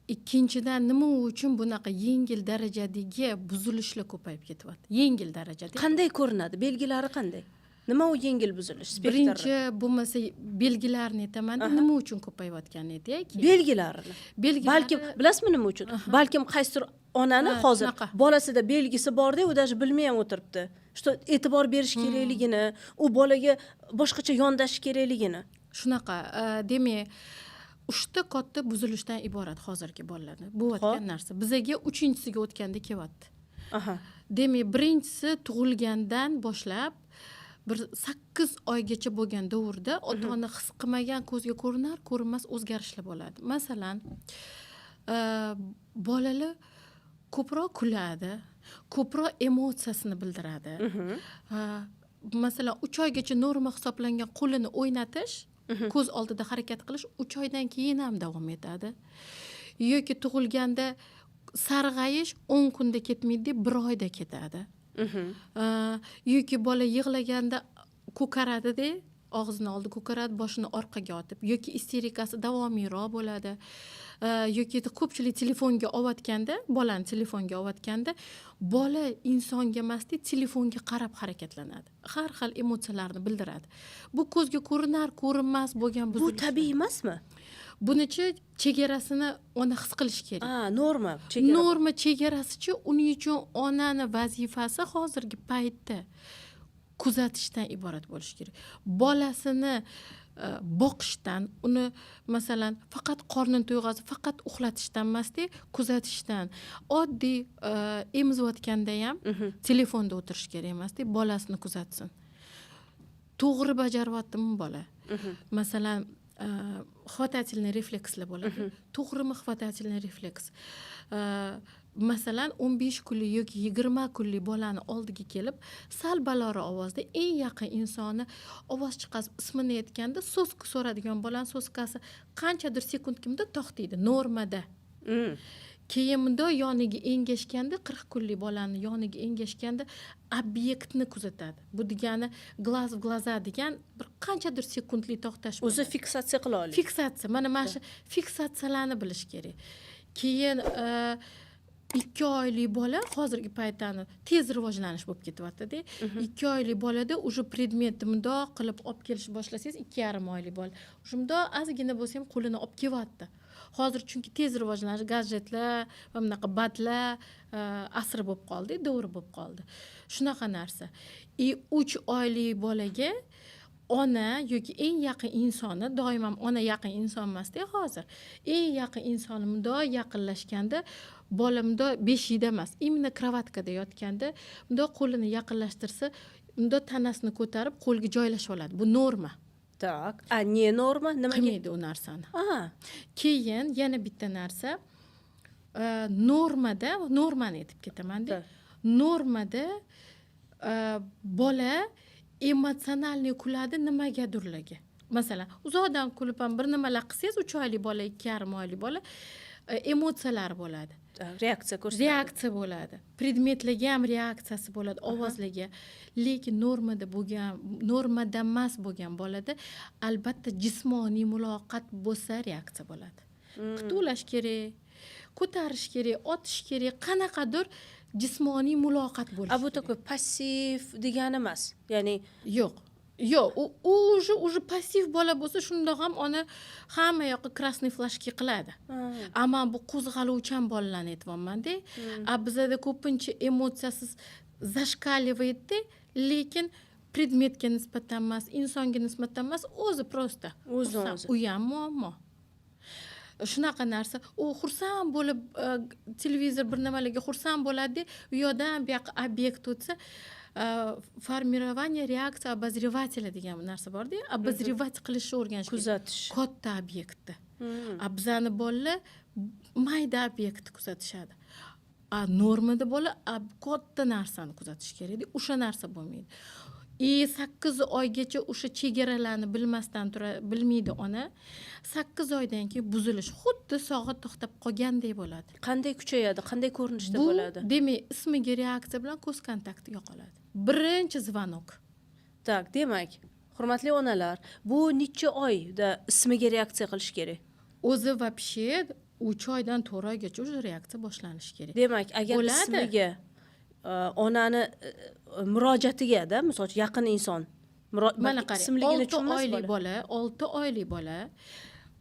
Speaker 2: Ikkinchidan, nima uchun bunaqa yengil darajadagi buzilishlar ko'payib ketyapti, yengil darajada?
Speaker 1: Qanday ko'rinadi? Belgilari qanday? Nima u yengil buzilish spektri?
Speaker 2: Birinchi bo'lmasa belgilarini aytaman, nima uchun ko'payayotganini aytay keyin.
Speaker 1: Belgilarini.
Speaker 2: Belgilari.
Speaker 1: Balkim, bilasizmi nima uchun? Balkim qaysidir onani hozir
Speaker 2: shunaqa.
Speaker 1: bolasida belgisi borda, u даже bilmay ham o'tiribdi, что e'tibor berish kerakligini, u bolaga boshqacha yondashish kerakligini.
Speaker 2: Shunaqa. Demak, uchta katta buzilishdan iborat hozirgi bolalarni bo'layotgan narsa bizaga uchinchisiga o'tganda kelyapti. Demak, birinchisi, tug'ilgandan boshlab bir 8 oygacha bo'lgan davrda ota ona his qilmagan, ko'zga ko'rinar ko'rinmas o'zgarishlar bo'ladi. Masalan, bolalar ko'proq kuladi, ko'proq emotsiyasini bildiradi. Masalan, 3 oygacha norma hisoblangan qo'lini o'ynatish, ko'z oldida harakat qilish 3 oydan keyin ham davom etadi yoki tug'ilganda sarg'ayish 10 kunda ketmaydi, bir oyda ketadi. Yoki bola yig'laganda ko'karadida, og'zini oldi ko'karadi, boshini orqaga otib, yoki isterikasi davomiyroq bo'ladi. Yoki ko'pchilik telefonga olayotganda, bolani telefonga olayotganda, bola insonga emasda, telefonga qarab harakatlanadi, har xil emotsiyalarni bildiradi. Bu ko'zga ko'rinar ko'rinmas bo'lgan
Speaker 1: Bu
Speaker 2: buzilishlar.
Speaker 1: tabiiy emasmi?
Speaker 2: Bunichi chegarasini ona his qilishi kerak.
Speaker 1: A, norma chegara.
Speaker 2: Norma chegarasichi, uning uchun onani vazifasi hozirgi paytda kuzatishdan iborat bo'lishi kerak, bolasini boqishdan, uni, masalan, faqat qornini to'yg'azib, faqat uxlatishdan emasda, kuzatishdan. Oddiy emizayotganda ham telefonda o'tirish kerak emasda, bolasini kuzatsin, to'g'ri bajaryaptimi bola. Masalan, хватательный reflekslar bo'ladi, to'g'rimi хватательный refleks? Masalan, 15 kunlik yoki 20 kunlik bolani oldiga kelib, sal balandroq ovozda eng yaqin insoni ovoz chiqarib ismini aytganda, соска so'radigan bolani соска si qanchadir sekundga bundoq to'xtaydi normada. Keyin bundoq yoniga engashganda, 40 kunlik bolani yoniga engashganda, obyektni kuzatadi. Bu degani глаз в глаза degan bir qanchadir sekundli to'xtash
Speaker 1: O'zi
Speaker 2: bo'ladi.
Speaker 1: Fiksatsiya qila oladi.
Speaker 2: Fiksatsiya, mana shu fiksatsiyalarni bilish kerak. Keyin 2 oylik bola, hozirgi paytda tez rivojlanish bo'lib ketyaptida, 2 oylik bolada уже predmetni mundoq qilib olib kelishni boshlasangiz, 2,5 oylik bola уже mundoq ozgina bo'lsa ham qo'lini olib kelyapti hozir, chunki tez rivojlanish, gadjetlar va bunaqa БАД lar asri bo'lib qoldi, davri bo'lib qoldi. Shunaqa narsa. И 3 oylik bolaga ona yoki eng yaqin insoni, doim ham ona yaqin inson emasda hozir, eng yaqin insoni mundoq yaqinlashganda, bola mundoq beshikda emas, именно кроватка da yotganda, mundoq qo'lini yaqinlashtirsa, mundoq tanasini ko'tarib qo'lga joylashib oladi. Bu norma.
Speaker 1: Так, a не norma nimaga?
Speaker 2: Qilmaydi u narsani. Keyin yana bitta narsa, normada, normani aytib ketamanda. Normada bola эмоциональный kuladi nimagadurlarga. Masalan, uzoqdan kulib ham bir nimalar qilsangiz, 3 oylik bola, 2,5 oylik bola emotsiyalari bo'ladi.
Speaker 1: Reaksiya ko'rsatadi.
Speaker 2: Reaksiya bo'ladi, predmetlarga ham reaksiyasi bo'ladi, ovozlarga. Lekin normada bo'lgan, normada emas bo'lgan bolada albatta jismoniy muloqot bo'lsa, reaksiya bo'ladi. Qutulash kerak, ko'tarish kerak, otish kerak, qanaqadir jismoniy muloqot bo'lishi
Speaker 1: A bu
Speaker 2: kerak.
Speaker 1: Такой passiv degani emas, ya'ni?
Speaker 2: Yo'q, u уже passiv bola bo'lsa, shundoq ham ona hamma yoqqa красный флажки qiladi. A man bu qo'zg'aluvchan bolalarni aytyapmanda. A bizada ko'pincha emotsiyasiz зашкаливает da, lekin predmetga nisbatan emas, insonga nisbatan emas, o'zi просто
Speaker 1: O'zidan
Speaker 2: xursand.
Speaker 1: o'zi.
Speaker 2: U ham muammo. Shunaqa narsa, u xursand bo'lib, televizor, bir nimalarga xursand bo'ladida, u yoqdan bu yoqqa obyekt o'tsa. Формирование реакция обозревателя degan narsa borda, обозревать qilishni o'rganish kerak.
Speaker 1: Kuzatish.
Speaker 2: Katta obyektni. A bizani bolalar mayda obyektni kuzatishadi, a normada bola katta narsani kuzatishi kerakda, o'sha narsa bo'lmaydi. И 8 oygacha o'sha chegaralarni bilmasdan tura bilmaydi ona. 8 oydan keyin buzilish xuddi soat to'xtab qolgandek bo'ladi.
Speaker 1: Qanday kuchayadi, qanday ko'rinishda
Speaker 2: Bu
Speaker 1: bo'ladi?
Speaker 2: demak, ismiga reaksiya bilan ko'z kontakti yo'qoladi, birinchi звонок.
Speaker 1: Так, demak, hurmatli onalar, bu necha oyda ismiga reaksiya qilish kerak?
Speaker 2: O'zi вообще 3 oydan 4 oygacha уже reaksiya boshlanishi kerak.
Speaker 1: Demak, agar
Speaker 2: Bo'ladi.
Speaker 1: ismiga onani murojaatiga-da, misol uchun, yaqin inson
Speaker 2: Mana
Speaker 1: balki
Speaker 2: qarang,
Speaker 1: ismligini
Speaker 2: 6
Speaker 1: tushunmas
Speaker 2: oylik
Speaker 1: bola.
Speaker 2: bola, 6 oylik bola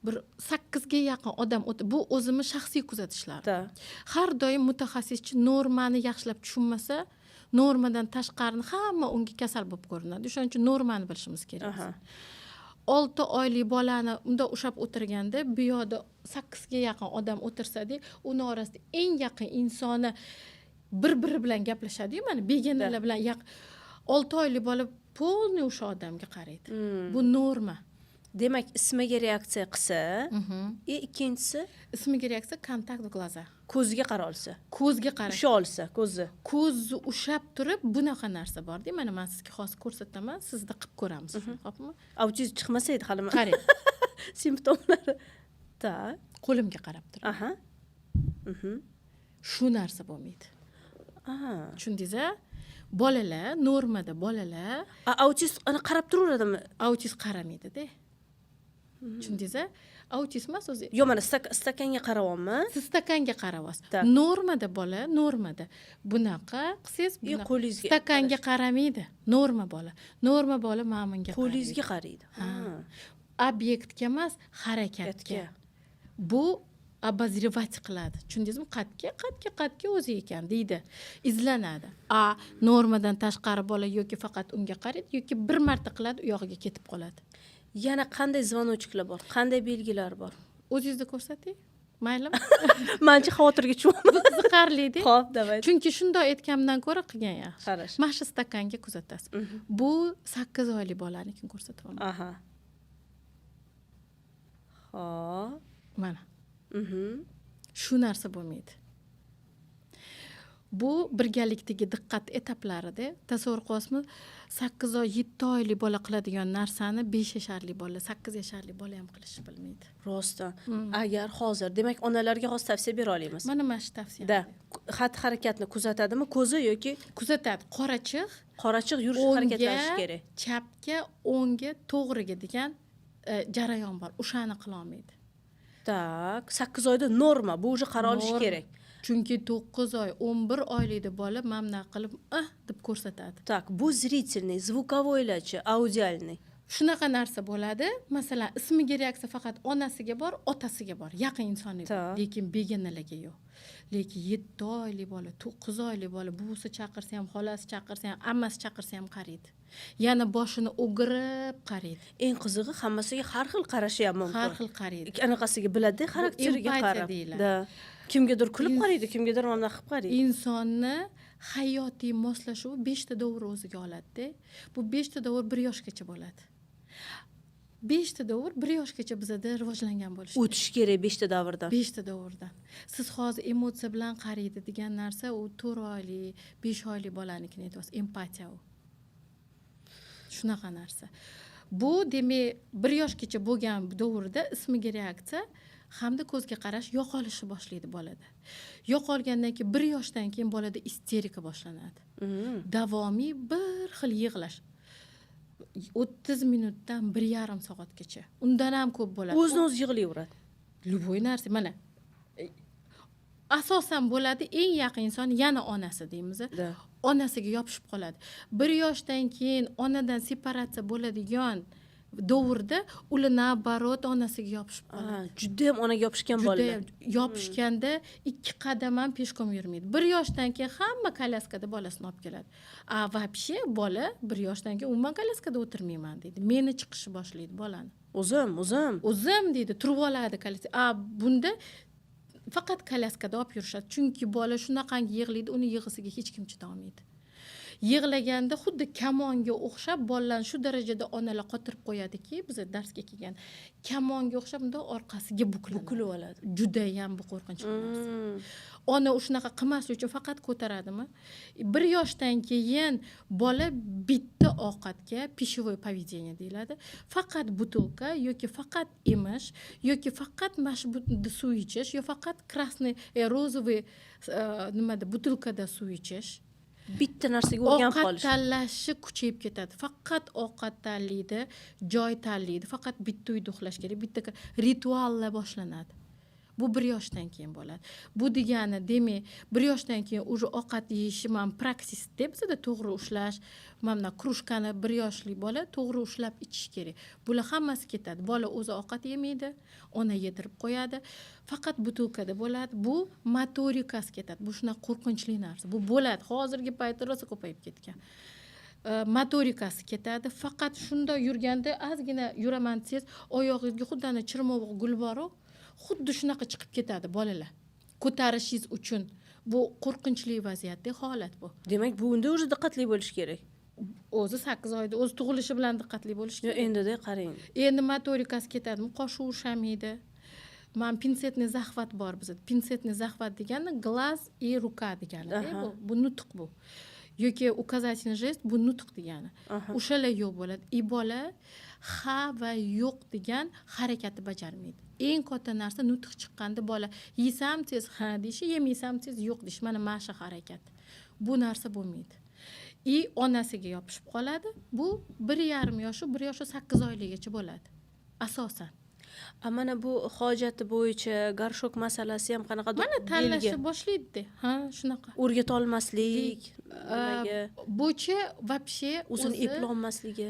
Speaker 2: bir sakkizga yaqin odam bu o'zimni shaxsiy kuzatishlarim. Har doim mutaxassischi normani yaxshilab tushunmasa, normadan tashqarini hamma unga kasal bo'lib ko'rinadi. O'shaning uchun normani bilishimiz kerak. 6 oylik bolani undoq ushlab o'tirganda, bu yoqda sakkizga yaqin odam o'tirsada, uni orasida eng yaqin insoni bir biri bilan gaplashadiyu, mana begonalar bilan 6 oylik bola полный o'sha odamga qaraydi. Bu norma.
Speaker 1: Demak, ismiga reaksiya qilsa, и ikkinchisi?
Speaker 2: Ismiga reaksiya, контакт в глаза.
Speaker 1: Ko'ziga qara olsa.
Speaker 2: Ko'zga qarash.
Speaker 1: Usha olsa ko'zi.
Speaker 2: Ko'zni ushlab turib, bunaqa narsa borda, mana man sizga hozir ko'rsataman, sizda qilib ko'ramiz shuni, xo'pmi?
Speaker 1: Autizm chiqmasa edi hali.
Speaker 2: Qarang.
Speaker 1: Simptomlari, так.
Speaker 2: Qo'limga qarab turib.
Speaker 1: Aha.
Speaker 2: Shu narsa bo'lmaydi. Tushundingiz a? Bolalar, normada bolalar
Speaker 1: A, autist ana qarab turaveradimi?
Speaker 2: Autist qaramaydida, tushundingiz a? Autist emas o'zi.
Speaker 1: Yo'q, mana stakanga qarayapman.
Speaker 2: Siz stakanga qarayapsiz.
Speaker 1: Так.
Speaker 2: Normada bola, normada bunaqa qilsangiz,
Speaker 1: И
Speaker 2: bunaqa
Speaker 1: qo'lingizga
Speaker 2: stakanga qaramaydi norma bola. Norma bola mana bunga
Speaker 1: Qo'lingizga qaraydi.
Speaker 2: Ha. Obyektga emas, harakatga.
Speaker 1: Harakatga.
Speaker 2: Bu обозревать qiladi, tushundingizmi? Qatga, qatga, qatga o'zi ekan deydi, izlanadi. A normadan tashqari bola yoki faqat unga qaraydi, yoki bir marta qiladi, u yog'iga ketib qoladi.
Speaker 1: Yana qanday звоночек lar bor, qanday belgilar bor?
Speaker 2: O'zingizda ko'rsating, maylimi?
Speaker 1: Manchi xavotirga tushyapman.
Speaker 2: Bu qiziqarlida.
Speaker 1: Ho'p, давай.
Speaker 2: Chunki shundoq aytganimdan ko'ra qilgan yaxshi.
Speaker 1: Хорошо.
Speaker 2: Mana shu stakanga kuzatasiz. Bu 8 oylik bolanikini ko'rsatyapman.
Speaker 1: Aha, hop.
Speaker 2: Mana shu narsa bo'lmaydi. Bu birgalikdagi diqqat etaplarida, tasavvur qilyapsizmi, 8 oy, 7 oylik bola qiladigan narsani 5 yasharli bola, 8 yasharli bola ham qilishni bilmaydi.
Speaker 1: Rostdan, agar hozir, demak, onalarga hozir tavsiya bera olamiz.
Speaker 2: Mana shu tavsiya.
Speaker 1: Да, xatti harakatni kuzatadimi ko'zi yoki
Speaker 2: Kuzatadi, qorachiq.
Speaker 1: Qorachiq yurish,
Speaker 2: O'ngga,
Speaker 1: harakatlanishi kerak.
Speaker 2: chapga, o'ngga, to'g'riga degan jarayon bor, o'shani qilolmaydi.
Speaker 1: Так, 8 oyda norma bu, уже qara olishi
Speaker 2: Norma.
Speaker 1: kerak.
Speaker 2: Chunki 9 oy, 11 oylikda bola mana bunaqa qilib, ah deb ko'rsatadi.
Speaker 1: Так, bu зрительный, звуковой larchi, аудиальный?
Speaker 2: Shunaqa narsa bo'ladi, masalan, ismiga reaksiya faqat onasiga bor, otasiga bor, yaqin insonga, lekin begonalarga yo'q. Lekin 7 oylik bola, 9 oylik bola buvisi chaqirsa ham, xolasi chaqirsa ham, ammasi chaqirsa ham qaraydi, yana boshini o'girib qaraydi.
Speaker 1: Eng qizig'i, hammasiga har xil qarashi ham mumkin.
Speaker 2: Har xil qaraydi.
Speaker 1: Anaqasiga biladi, xarakteriga
Speaker 2: Empatiya
Speaker 1: qarab.
Speaker 2: deyiladi.
Speaker 1: Да, kimgadir kulib qaraydi, kimgadir mana bunaqa qilib qaraydi.
Speaker 2: Insonni hayotiy moslashuvi beshta davr o'ziga oladida. Bu beshta davr 1 yoshgacha bo'ladi. Beshta davr 1 yoshgacha bizada rivojlangan bo'lishi kerak.
Speaker 1: O'tish kerak beshta davrdan.
Speaker 2: Beshta davrdan. Siz hozir emotsiya bilan qaraydi degan narsa, u 4 oylik, 5 oylik bolanikini aytyapsiz. Empatiya u shunaqa narsa. Bu demak, 1 yoshgacha bo'lgan davrda ismiga reaksiya hamda ko'zga qarash yo'qolishni boshlaydi bolada. Yo'qolgandan keyin, 1 yoshdan keyin bolada isterika boshlanadi. Davomiy bir xil yig'lash, 30 minutdan 1,5 soatgacha, undan ham ko'p bo'ladi.
Speaker 1: O'zini o'zi yig'layveradi.
Speaker 2: Любой narsa, mana asosan bo'ladi eng yaqin inson, yana onasi deymiz.
Speaker 1: Да.
Speaker 2: Onasiga yopishib qoladi. 1 yoshdan keyin onadan separatsiya bo'ladigan davrda ular наоборот onasiga yopishib qoladi.
Speaker 1: Ha, judayam onaga yopishgan bolalar.
Speaker 2: Judayam yopishganda ikki qadam ham пешком yurmaydi. 1 yoshdan keyin hamma kolyaskada bolasini olib keladi. A вообще bola 1 yoshdan keyin umuman kolyaskada o'tirmayman deydi, meni chiqishni boshlaydi bolani.
Speaker 1: O'zim, o'zim.
Speaker 2: O'zim deydi, turib oladi kolyaska. A bunda faqat kolyaskada olib yurishadi, chunki bola shunaqangi yig'laydi, uni yig'isiga hech kim chidolmaydi. Yig'laganda xuddi kamonga o'xshab bolalarni shu darajada onalar qotirib qo'yadiki, biza darsga kelgan kamonga o'xshab bundoq orqasiga buklanadi.
Speaker 1: Bukilib oladi.
Speaker 2: Judayam bu qo'rqinchli narsa. Ona shunaqa qilmaslik uchun faqat ko'taradimi? 1 yoshdan keyin bola bitta ovqatga, пищевое поведение deyiladi, faqat бутылка yoki faqat emish yoki faqat mana shu suv ichish yo faqat красный, розовый, nimada, бутылка da suv ichish.
Speaker 1: Bitta narsaga o'rganib
Speaker 2: Ovqat
Speaker 1: qolish.
Speaker 2: tanlashi kuchayib ketadi. Faqat ovqat tanlaydi, joy tanlaydi, faqat bitta uyda uxlash kerak, bitta rituallar boshlanadi. Bu 1 yoshdan keyin bo'ladi. Bu degani, demak, 1 yoshdan keyin уже ovqat yeyishi, mana praksis deb bizada to'g'ri ushlash, mana bunaqa кружка ni 1 yoshli bola to'g'ri ushlab ichish kerak. Bular hammasi ketadi. Bola o'zi ovqat yemaydi, ona yedirib qo'yadi, faqat бутылка da bo'ladi. Bu motorikasi ketadi. Bu shunaqa qo'rqinchli narsa. Bu bo'ladi. Hozirgi paytda rosa ko'payib ketgan. Motorikasi ketadi. Faqat shunda yurganda ozgina yuraman desangiz, oyog'ingizga xuddi ana chirmovuq gul bor-u, xuddi shunaqa chiqib ketadi bolalar. Ko'tarishingiz uchun bu qo'rqinchli vaziyatda holat bu.
Speaker 1: Demak, bunda уже diqqatli bo'lish kerak.
Speaker 2: O'zi 8 oyda, o'zi tug'ilishi bilan diqqatli bo'lish
Speaker 1: Yo,
Speaker 2: kerak.
Speaker 1: Endida qarang.
Speaker 2: Endi motorikasi ketadimi? Qoshiq ushlamaydi. Mana пинцетный захват bor bizda. Пинцетный захват degani глаз и рука degani. Bu, bu nutq bu. Yoki указательный жест, bu nutq degani. O'shalar yo'q bo'ladi. И bola ha va yo'q degan harakatni bajarmaydi. Eng katta narsa nutq chiqqanda bola yeysam tez ha deyishi, yemaysam tez yo'q deyishi. Mana shu harakat. Bu narsa bo'lmaydi. И onasiga yopishib qoladi. Bu 1,5 yoshi, 1 yoshi 8 oyligacha bo'ladi. Asosan.
Speaker 1: A mana bu hojati bo'yicha горшок masalasi ham qanaqadir
Speaker 2: Mana
Speaker 1: belgi.
Speaker 2: tanlashni boshlaydi. Ha, shunaqa.
Speaker 1: O'rgatolmaslik, nimaga
Speaker 2: Bo'yicha вообще
Speaker 1: o'zini
Speaker 2: o'zi
Speaker 1: eplolmasligi.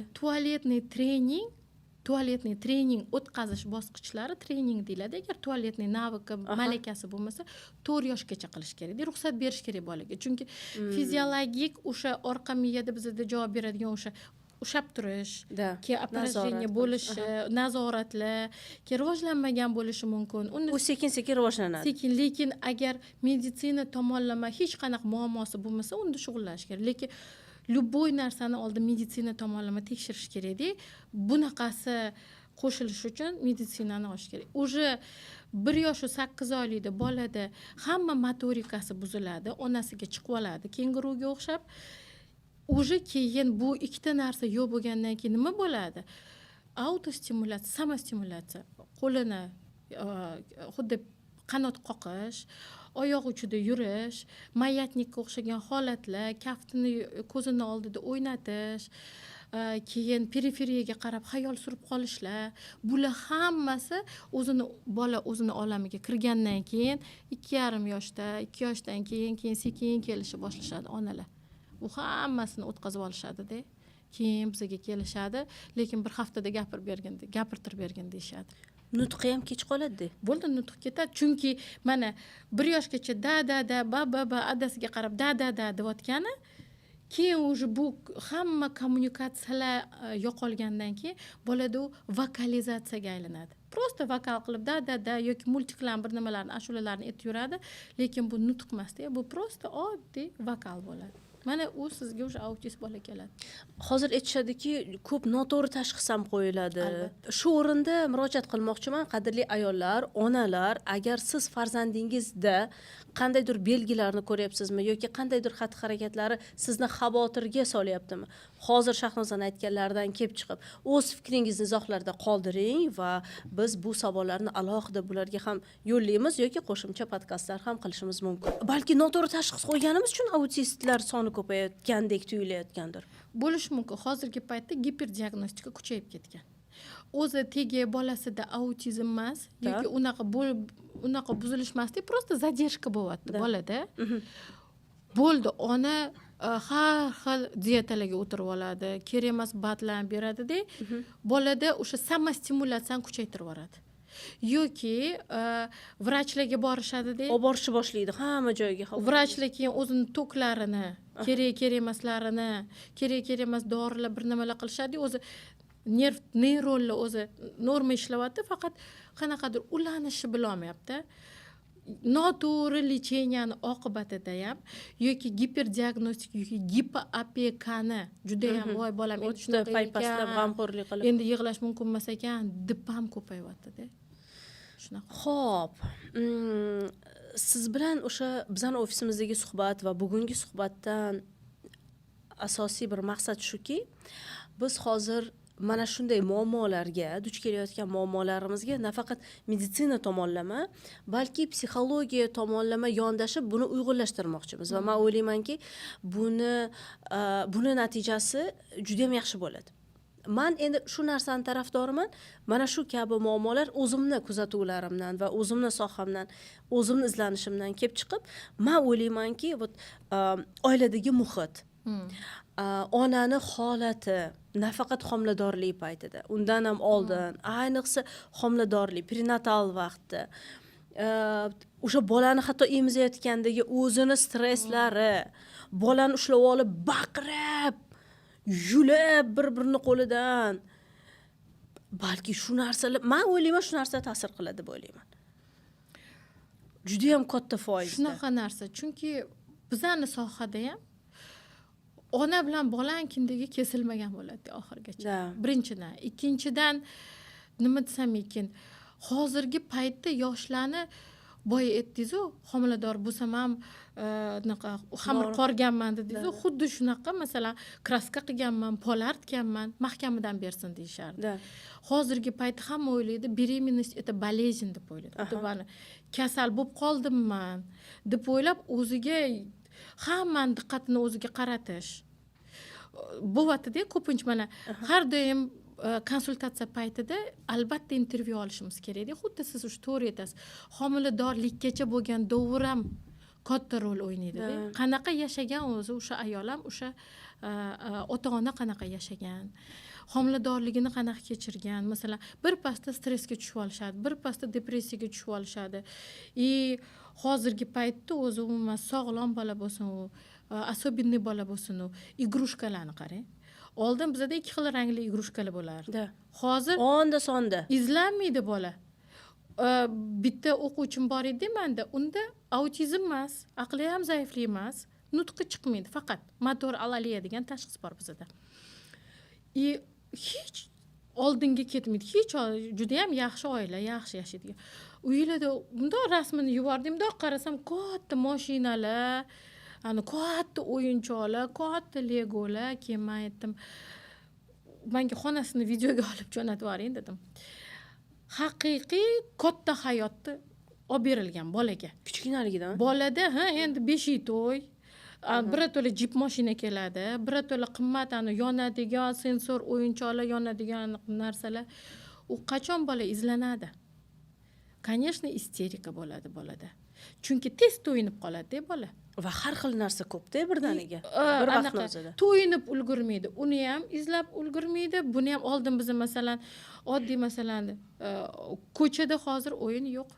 Speaker 2: Туалетный тренинг o'tkazish bosqichlari trening deyiladi. Agar туалетный навык i, malakasi bo'lmasa, 4 yoshgacha qilish kerak. Ruxsat berish kerak bolaga. Chunki fiziologik o'sha orqa miyada bizada javob beradigan o'sha ushlab turish, keyin опорожнение
Speaker 1: Nazorat qilish.
Speaker 2: bo'lishi, nazoratlar, keyin rivojlanmagan bo'lishi mumkin. Uni
Speaker 1: U sekin sekin rivojlanadi.
Speaker 2: Sekin, lekin agar meditsina tomonlama hech qanaqa muammosi bo'lmasa, unda shug'ullanish kerak. Lekin любой narsani oldin meditsina tomonlama tekshirish kerakda. Bunaqasi qo'shilishi uchun meditsinani olish kerak. Уже 1 yoshu 8 oylikda bolada hamma motorikasi buziladi, onasiga chiqib oladi kenguruga o'xshab. Уже keyin bu ikkita narsa yo'q bo'lgandan keyin nima bo'ladi? Autostimulyatsiya, самостимуляция. Qo'lini xuddi qanot qoqish, oyoq uchida yurish, маятник ka o'xshagan holatlar, kaftini ko'zini oldida o'ynatish, keyin periferiyaga qarab xayol surib qolishlar, bular hammasi o'zini bola o'zini olamiga kirgandan keyin 2,5 yoshda, 2 yoshdan keyin sekin kelishni boshlashadi onalar. U hammasini o'tkazib olishadi-da. Keyin bizga kelishadi, lekin bir haftada gapirib bergin, gapirtirib bergin deyishadi.
Speaker 1: Nutqi ham kech qoladi.
Speaker 2: Bo'ldi, nutq ketadi. Chunki mana 1 yoshgacha da da da ba ba ba adasiga qarab da da da deyotgani, keyin уже bu hamma kommunikatsiyalar yo'qolgandan keyin bolada u vokalizatsiyaga aylanadi. Просто vokal qilib da da da yoki мультик larni bir nimalarni, ashulalarni aytib yuradi, lekin bu nutq emasda, bu просто oddiy vokal bo'ladi. Mana u sizga уже autist bola keladi.
Speaker 1: Hozir aytishadiki, ko'p noto'g'ri tashxis ham qo'yiladi.
Speaker 2: Albatta.
Speaker 1: Shu o'rinda murojaat qilmoqchiman, qadrli ayollar, onalar, agar siz farzandingizda qandaydir belgilarni ko'ryapsizmi yoki qandaydir xatti harakatlari sizni xavotirga solyaptimi, hozir Shahnozani aytganlaridan kelib chiqib o'z fikringizni izohlarda qoldiring va biz bu savollarni alohida bularga ham yo'llaymiz yoki qo'shimcha podkastlar ham qilishimiz mumkin. Balki noto'g'ri tashxis qo'yganimiz uchun autistlar soni ko'payotgandek tuyulayotgandir.
Speaker 2: Bo'lishi mumkin. Hozirgi paytda giperdiagnostika kuchayib ketgan. O'zi tegi bolasida autizm emas yoki unaqa buzilish emasda, просто задержка bo'lyapti bolada. Bo'ldi, ona har xil dietalarga o'tirib oladi, kerak emas БАД larni beradida, bolada o'sha самостимуляция ni kuchaytirib yuboradi. Yoki vrachlarga borishadida.
Speaker 1: Olib borishni boshlaydi hamma joyga.
Speaker 2: Vrachlar keyin o'zini toklarini, kerak kerak emaslarini, kerak kerak emas dorilar bir nimalar qilishadi. O'zi nerv, neyronlar o'zi norma ishlayapti, faqat qanaqadir ulanishni bilolmayapti. Noto'g'ri лечения ni oqibatida ham yoki giperdiagnostika yoki гиперопека ni judayam, voy bolam endi
Speaker 1: o'tda
Speaker 2: shunaqa
Speaker 1: paypaslab,
Speaker 2: ekan,
Speaker 1: g'amxo'rlik qilib,
Speaker 2: endi yig'lash mumkin emas ekan deb ham ko'payyaptida shunaqa.
Speaker 1: Ho'p, siz bilan o'sha bizani ofisimizdagi suhbat va bugungi suhbatdan asosiy bir maqsad shuki, biz hozir mana shunday muammolarga duch kelayotgan muammolarimizga nafaqat meditsina tomonlama, balki psixologiya tomonlama yondashib, buni uyg'unlashtirmoqchimiz va man o'ylaymanki, buni natijasi judayam yaxshi bo'ladi. Man endi shu narsani tarafdoriman. Mana shu kabi muammolar o'zimni kuzatuvlarimdan va o'zimni sohamdan, o'zimni izlanishimdan kelib chiqib, man o'ylaymanki, вот oiladagi muhit, onani holati nafaqat homiladorlik paytida, undan ham oldin, ayniqsa homiladorlik, prenatal vaqtda, o'sha bolani hatto emizayotgandagi o'zini stresslari, bolani ushlab olib baqirib, yulib bir birini qo'lidan, balki shu narsalar, man o'ylayman, shu narsa ta'sir qiladi deb o'ylayman, judayam katta foizda.
Speaker 2: Shunaqa narsa, chunki bizani sohada ham ona bilan bolani kindigi kesilmagan bo'ladi oxirigacha. Birinchidan. Ikkinchidan, nima desam ekan, hozirgi paytda yoshlarni, boya aytdingizu, homilador bo'lsam ham anaqa xamir qorganman dedingizu, xuddi shunaqa, masalan, краска qilganman, pol artganman, mahkamadan bersin deyishardi. Hozirgi paytda hamma o'ylaydi, беременность это болезнь deb o'ylaydi, xuddi mana kasal bo'lib qoldimman deb o'ylab, o'ziga hammani diqqatini o'ziga qaratish bo'lyaptida ko'pincha. Mana har doim konsultatsiya paytida albatta intervyu olishimiz kerakda. Xuddi siz уже to'g'ri aytasiz, homiladorlikkacha bo'lgan davr ham katta rol o'ynaydida. Qanaqa yashagan o'zi o'sha ayol ham, o'sha ota ona qanaqa yashagan, homiladorligini qanaqa kechirgan. Masalan, bir pasda stressga tushib olishadi, bir pasda depressiyaga tushib olishadi. И hozirgi paytda o'zi umuman sog'lom bola bo'lsin, u особенный bola bo'lsin, u игрушка larni qarang. Oldin bizada ikki xil rangli игрушка lar bo'lardi. Hozir
Speaker 1: Onda sonda.
Speaker 2: izlanmaydi bola. Bitta o'quvchim bor edi manda, unda autizm emas, aqli ham zaiflik emas, nutqi chiqmaydi faqat, motor alaliya degan tashxis bor bizada. И hech oldinga ketmaydi hech. Judayam yaxshi oila, yaxshi yashaydigan uylarda. Bundoq rasmini yubordim, bundoq qarasam, katta moshinalar, ani katta o'yinchoqlar, katta legolar. Keyin man aytdim, manga xonasini videoga olib jo'natib yuboring dedim. Haqiqiy katta hayotni olib berilgan bolaga.
Speaker 1: Kichkinaligidan.
Speaker 2: Bolada, ha, endi beshik to'y, birato'la jip moshina keladi, birato'la qimmat, ani yonadigan sensor o'yinchoqlar, yonadigan narsalar. U qachon bola izlanadi? Конечно, isterika bo'ladi bolada, chunki tez to'yinib qoladida bola.
Speaker 1: Va har xil narsa ko'pda birdaniga, bir vaqtni
Speaker 2: anaqa,
Speaker 1: o'zida.
Speaker 2: To'yinib ulgurmaydi, uni ham izlab ulgurmaydi, buni ham. Oldin biza, masalan, oddiy, masalan, ko'chada hozir o'yin yo'q,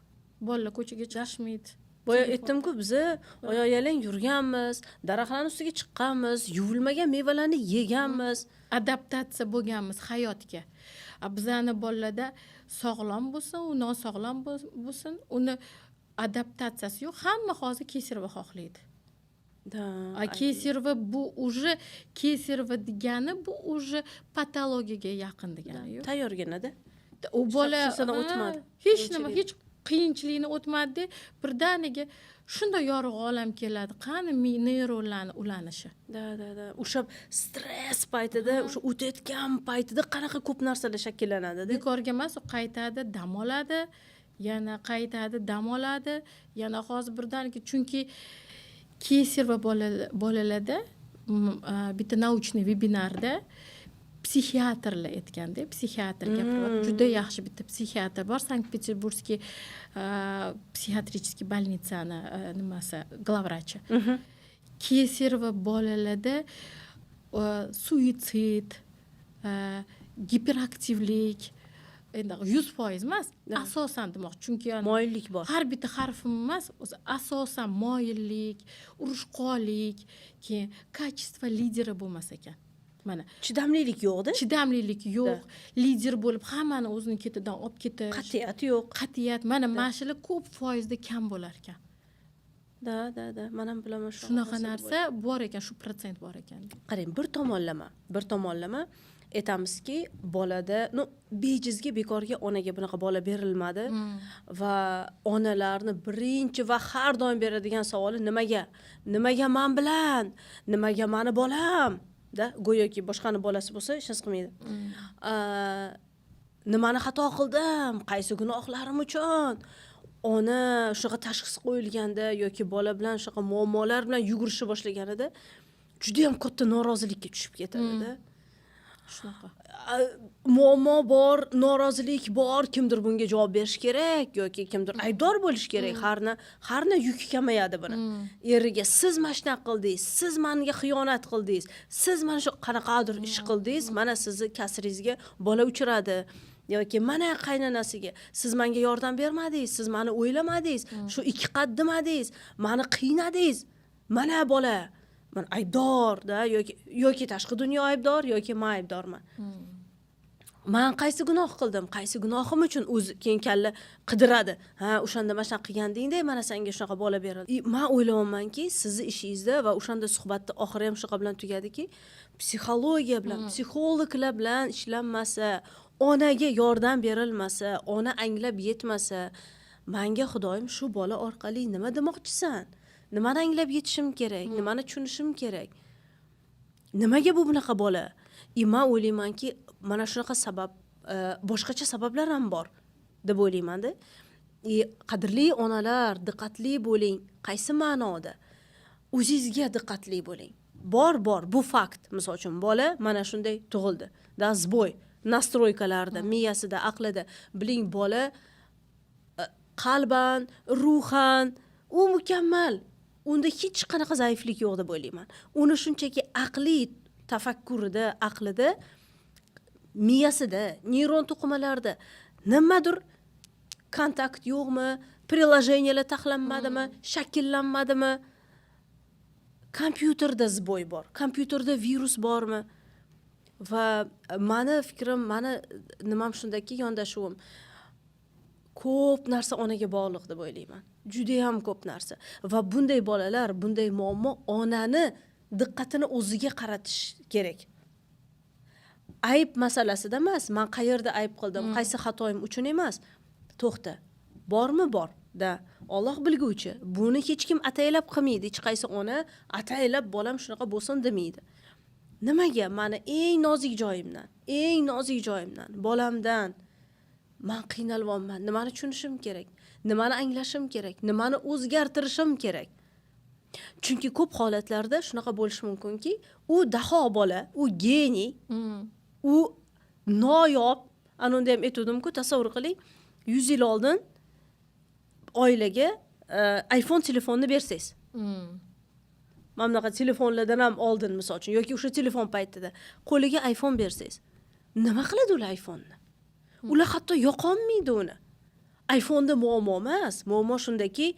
Speaker 2: bolalar ko'chaga chiqishmaydi.
Speaker 1: Boya
Speaker 2: Telefon.
Speaker 1: aytdimku, biza oyoq yalang yurganmiz, daraxtlarni ustiga chiqqanmiz, yuvilmagan mevalarni yeganmiz.
Speaker 2: Adaptatsiya bo'lganmiz hayotga. A bizani bolalarda, sog'lom bo'lsin u, nosog'lom bo'lsin, uni adaptatsiyasi yo'q. Hamma hozir кесарево xohlaydi. А кесарево bu уже, кесарево degani bu уже patologiyaga yaqin degani yo'q.
Speaker 1: Tayyorginada.
Speaker 2: U bola
Speaker 1: narsadan
Speaker 2: ha,
Speaker 1: o'tmadi.
Speaker 2: Hech nima,
Speaker 1: Qiyinchilik.
Speaker 2: hech qiyinchilikni o'tmadida, birdaniga shunday yorug' olam keladi. Qani neyronlarni ulanishi?
Speaker 1: Да, o'sha stress paytida, o'sha o'tayotgan paytida qanaqa ko'p narsalar shakllanadida.
Speaker 2: Bekorga emas, u qaytadi, dam oladi, yana qaytadi, dam oladi, yana hozir birdaniga, chunki кесарево bolalarda bitta научный vebinarda psixiatrlar aytganda, psixiatr gapiryapti, juda yaxshi bitta psixiatr bor, Санкт-Петербургский психиатрический больница ni nimasi, главврач i. Кесарево bolalarda suitsid, giperaktivlik, endi 100% emas, asosan demoqchi, chunki
Speaker 1: Moyillik bor.
Speaker 2: har bitta harfim emas o'zi, asosan moyillik, urushqoqlik, keyin качество лидера bo'lmas ekan. Mana.
Speaker 1: Chidamlilik yo'qda.
Speaker 2: Chidamlilik yo'q, lider bo'lib hammani o'zini ketidan olib ketish.
Speaker 1: Qat'iyat yo'q.
Speaker 2: Qat'iyat, mana shular ko'p foizda kam bo'lar ekan.
Speaker 1: Да, man ham bilaman shunaqa.
Speaker 2: Shunaqa
Speaker 1: narsa.
Speaker 2: Narsa bor ekan, shu protsent bor ekan.
Speaker 1: Qarang, bir tomonlama aytamizki, bolada, ну, bejizga, bekorga onaga bunaqa bola berilmadi. Va onalarni birinchi va har doim beradigan savoli: nimaga, nimaga man bilan, nimaga mani bolam da? Go'yoki boshqani bolasi bo'lsa, hech narsa qilmaydi. Nimani xato qildim, qaysi gunohlarim uchun? Ona shunaqa tashxis qo'yilganda yoki bola bilan shunaqa muammolar bilan yugurishni boshlaganida judayam katta norozilikka tushib ketadida.
Speaker 2: Shunaqa.
Speaker 1: Muammo bor, norozilik bor, kimdir bunga javob berishi kerak yoki kimdir aybdor bo'lishi kerak. Harna yuki kamayadi buni. Eriga: siz mana shunaqa qildingiz, siz manga xiyonat qildingiz, siz mana shu qanaqadir ish qildingiz, mana sizni kasringizga bola uchradi, yoki mana qaynonasiga: siz manga yordam bermadingiz, siz mani o'ylamadingiz, shu ikki qat demadingiz, mani qiynadingiz, mana bola, man aybdorda, yoki tashqi dunyo aybdor, yoki man aybdorman, man qaysi gunoh qildim, qaysi gunohim uchun? O'zi keyin kalla qidiradi: ha, o'shanda mana shunaqa qilgandingda, mana senga shunaqa bola berildi. И man o'ylayapmanki, sizni ishingizda va o'shanda suhbatni oxiri ham shunaqa bilan tugadiki, psixologiya bilan, psixologlar bilan ishlanmasa, onaga yordam berilmasa, ona anglab yetmasa, manga Xudoyim shu bola orqali nima demoqchisan, nimani anglab yetishim kerak, nimani tushunishim kerak, nimaga bu bunaqa bola? И man o'ylaymanki, mana shunaqa sabab, boshqacha sabablar ham bor deb o'ylaymanda. И qadrli onalar, diqqatli bo'ling. Qaysi ma'noda? O'zingizga diqqatli bo'ling. Bor, bu fakt. Misol uchun, bola mana shunday tug'ildi да, сбой настройка larda, miyasida, aqlida. Biling, bola qalban, ruhan u mukammal, unda hech qanaqa zaiflik yo'q deb o'ylayman. Uni shunchaki aqliy tafakkurida, aqlida, miyasida, neyron to'qimalarida nimadir kontakt yo'qmi, приложения lar taxlanmadimi, shakllanmadimi, kompyuterda сбой bor, kompyuterda virus bormi? Va mani fikrim, mani nimam shundaki, yondashuvim, ko'p narsa onaga bog'liq deb o'ylayman, judayam ko'p narsa. Va bunday bolalar, bunday muammo onani diqqatini o'ziga qaratish kerak. Ayb masalasida emas, man qayerda ayb qildim, qaysi xatoyim uchun emas. To'xta, bormi? Bor da. Olloh bilguvchi, buni hech kim ataylab qilmaydi, hech qaysi ona ataylab bolam shunaqa bo'lsin demaydi. Nimaga mani eng nozik joyimdan, eng nozik joyimdan, bolamdan man qiynalyapman? Nimani tushunishim kerak, nimani anglashim kerak, nimani o'zgartirishim kerak? Chunki ko'p holatlarda shunaqa bo'lishi mumkinki, u daho bola, u geniy, u noyob. Ana unda ham aytuvdimku, tasavvur qiling, 100 yil oldin oilaga iPhone telefonni bersangiz, mana bunaqa telefonlardan ham oldin, misol uchun, yoki o'sha telefon paytida qo'liga iPhone bersangiz, nima qiladi ular iPhoneni? Ular hatto yoqolmaydi uni. iPhoneda muammo emas, muammo shundaki,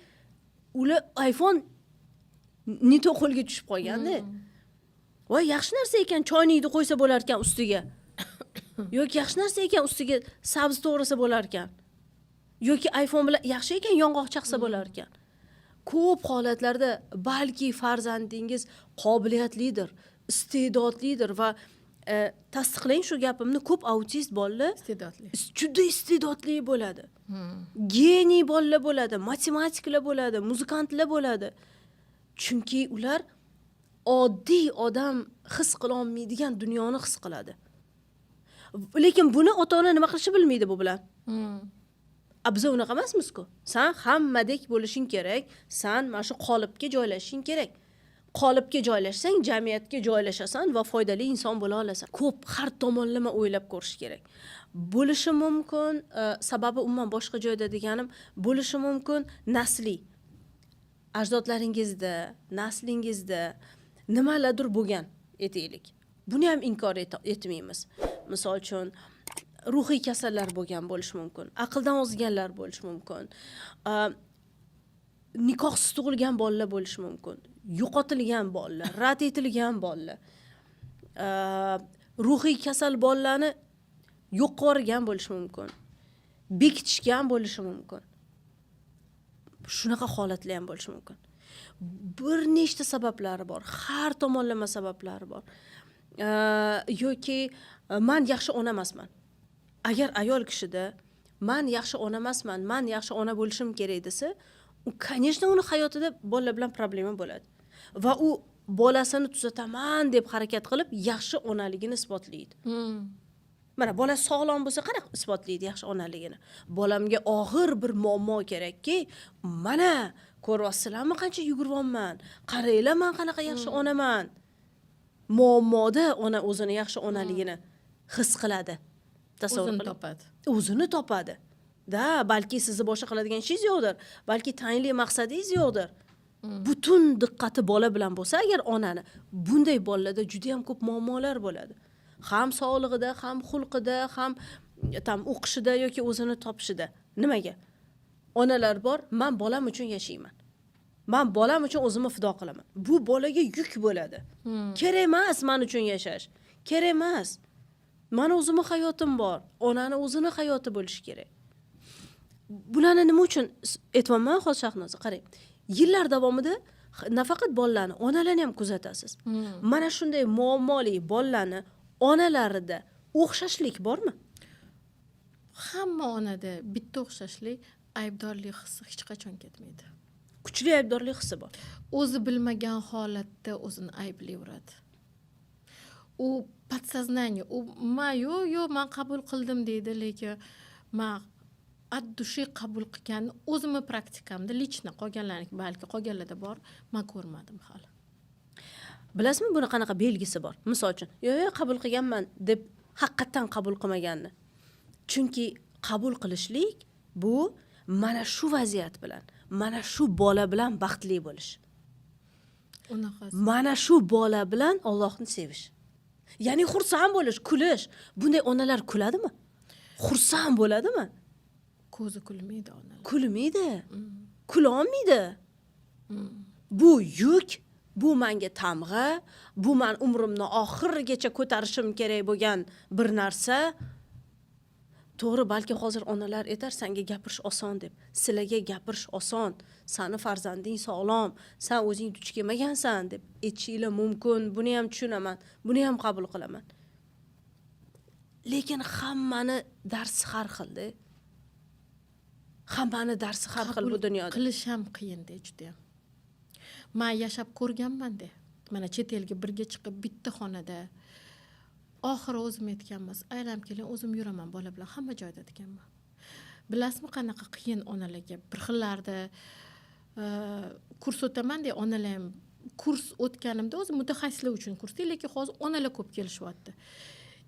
Speaker 1: ular iPhone не то qo'lga tushib qolganda, voy, yaxshi narsa ekan, choynakni qo'ysa bo'lar ekan ustiga, yoki yaxshi narsa ekan, ustiga sabzi to'g'rasa bo'lar ekan, yoki iPhone bilan yaxshi ekan, yong'oq chaqsa bo'lar ekan. Ko'p holatlarda balki farzandingiz qobiliyatlidir, iste'dodlidir. Va tasdiqlang shu gapimni, ko'p autist bolalar
Speaker 2: iste'dodli,
Speaker 1: juda iste'dodli bo'ladi, geniy bolalar bo'ladi, matematiklar bo'ladi, muzikantlar bo'ladi, chunki ular oddiy odam his qilolmaydigan dunyoni his qiladi. Lekin buni ota ona nima qilishni bilmaydi bu bilan. A biza unaqa emasmizku: san hammadek bo'lishing kerak, san mana shu qolipga joylashishing kerak, qolipga joylashsang, jamiyatga joylashasan va foydali inson bo'la olasan. Ko'p, har tomonlama o'ylab ko'rish kerak. Bo'lishi mumkin, sababi umuman boshqa joyda deganim, bo'lishi mumkin nasliy, ajdodlaringizda, naslingizda nimalardir bo'lgan, aytaylik. Buni ham inkor etmaymiz. Misol uchun, ruhiy kasallar bo'lgan bo'lishi mumkin, aqldan ozganlar bo'lishi mumkin, nikohsiz tug'ilgan bolalar bo'lishi mumkin, yo'qotilgan bolalar, rad etilgan bolalar. Ruhiy kasal bolalarni yo'q qilib bo'lishi mumkin, bekitishgan bo'lishi mumkin. Shunaqa holatlar ham bo'lishi mumkin. Bir nechta sabablari bor, har tomonlama sabablari bor. Yoki man yaxshi ona emasman. Agar ayol kishida man yaxshi ona emasman, man yaxshi ona bo'lishim kerak desa, u, конечно, uni hayotida bolalar bilan problema bo'ladi va u bolasini tuzataman deb harakat qilib, yaxshi onaligini isbotlaydi. Mana, bola sog'lom bo'lsa, qanaqa isbotlaydi yaxshi onaligini? Bolamga og'ir bir muammo kerakki, mana, ko'ryapsizlarmi, qancha yuguryapman, qaranglar, man qanaqa yaxshi onaman. Muammoda ona o'zini yaxshi onaligini his qiladi. Tasavvur
Speaker 2: O'zini
Speaker 1: qiling.
Speaker 2: topadi.
Speaker 1: O'zini topadi da. Balki sizni boshqa qiladigan ishingiz yo'qdir, balki tayinli maqsadingiz yo'qdir. Butun diqqati bola bilan bo'lsa agar onani, bunday bolalarda juda yam ko'p muammolar bo'ladi, ham sog'lig'ida, ham xulqida, ham там o'qishida yoki o'zini topishida. Nimaga onalar bor, man bolam uchun yashayman, man bolam uchun o'zimni fido qilaman? Bu bolaga yuk bo'ladi. Kerak emas man uchun yashash, kerak emas, mani o'zimni hayotim bor. Onani o'zini hayoti bo'lishi kerak. Bularni nima uchun aytyapman hozir, Shahnoza? Qarang, yillar davomida nafaqat bolalarni, onalarni ham kuzatasiz. Mana shunday muammoli bolalarni onalarida o'xshashlik bormi?
Speaker 2: Hamma onada bitta o'xshashlik: aybdorlik hissi hech qachon ketmaydi.
Speaker 1: Kuchli aybdorlik hissi bor.
Speaker 2: O'zi bilmagan holatda o'zini ayblayveradi. U подсознание, u man yo'q, yo'q, man qabul qildim deydi, lekin man от души qabul qilganni o'zimni praktikamda лично, qolganlarniki balki, qolganlarda bor, man ko'rmadim hali.
Speaker 1: Bilasizmi, buni qanaqa belgisi bor? Misol uchun, yo'q, yo'q, qabul qilganman deb haqiqatdan qabul qilmaganni. Chunki qabul qilishlik bu mana shu vaziyat bilan, mana shu bola bilan baxtli bo'lish.
Speaker 2: Unaqasi.
Speaker 1: Mana shu bola bilan Ollohni sevish, ya'ni xursand bo'lish, kulish. Bunday onalar kuladimi, xursand bo'ladimi?
Speaker 2: Ko'zi kulmaydi onalar.
Speaker 1: Kulmaydi, kulolmaydi. Bu yuk, bu manga tamg'a, bu man umrimni oxirigacha ko'tarishim kerak bo'lgan bir narsa. To'g'ri, balki hozir onalar aytar, sanga gapirish oson deb. Sizlarga gapirish oson, sani farzanding sog'lom, san o'zing duch kelmagansan deb aytishinglar mumkin. Buni ham tushunaman, buni ham qabul qilaman, lekin hammani darsi har xilda, hammani darsi har xil bu
Speaker 2: Qabul
Speaker 1: dunyoda.
Speaker 2: qilish ham qiyinda judayam. Man yashab ko'rganmanda, mana, chet elga birga chiqib, bitta xonada, oxiri o'zim aytganmiz, aylanib keling, o'zim yuraman bola bilan hamma joyda deganman. Bilasizmi, qanaqa qiyin onalarga? Bir xillarda kurs o'tamanda, onalar ham, kurs o'tganimda o'zi mutaxassislar uchun kursda, lekin hozir onalar ko'p kelishyapti.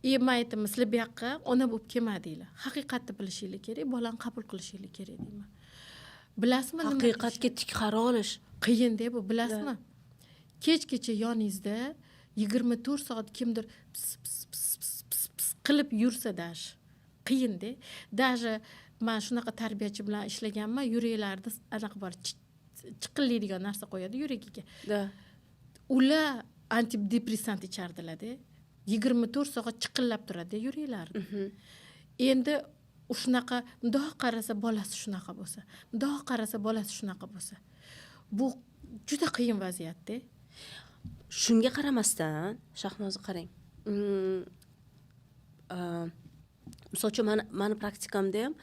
Speaker 2: И man aytaman, sizlar bu yoqqa ona bo'lib kelmadinglar, haqiqatni bilishinglar kerak, bolani qabul qilishinglar kerak deyman. Bilasizmi nima?
Speaker 1: Haqiqatga tik qara olish.
Speaker 2: Qiyinda bu, bilasizmi? Kechgacha yoningizda 24 soat kimdir pis pis pis pis pis pis qilib yursa, даже qiyinda. Даже man shunaqa tarbiyachi bilan ishlaganman, yuraklarida anaqa bor, chiqillaydigan narsa qo'yadi yuragiga. Ular antidepressant ichardilarda, 24 soat chiqillab turadi yuraklari. Endi shunaqa, mundoq qarasa bolasi shunaqa bo'lsa, mundoq qarasa bolasi shunaqa bo'lsa, bu juda qiyin vaziyatda.
Speaker 1: Shunga qaramasdan, Shahnoza, qarang, misol uchun, mani praktikamda ham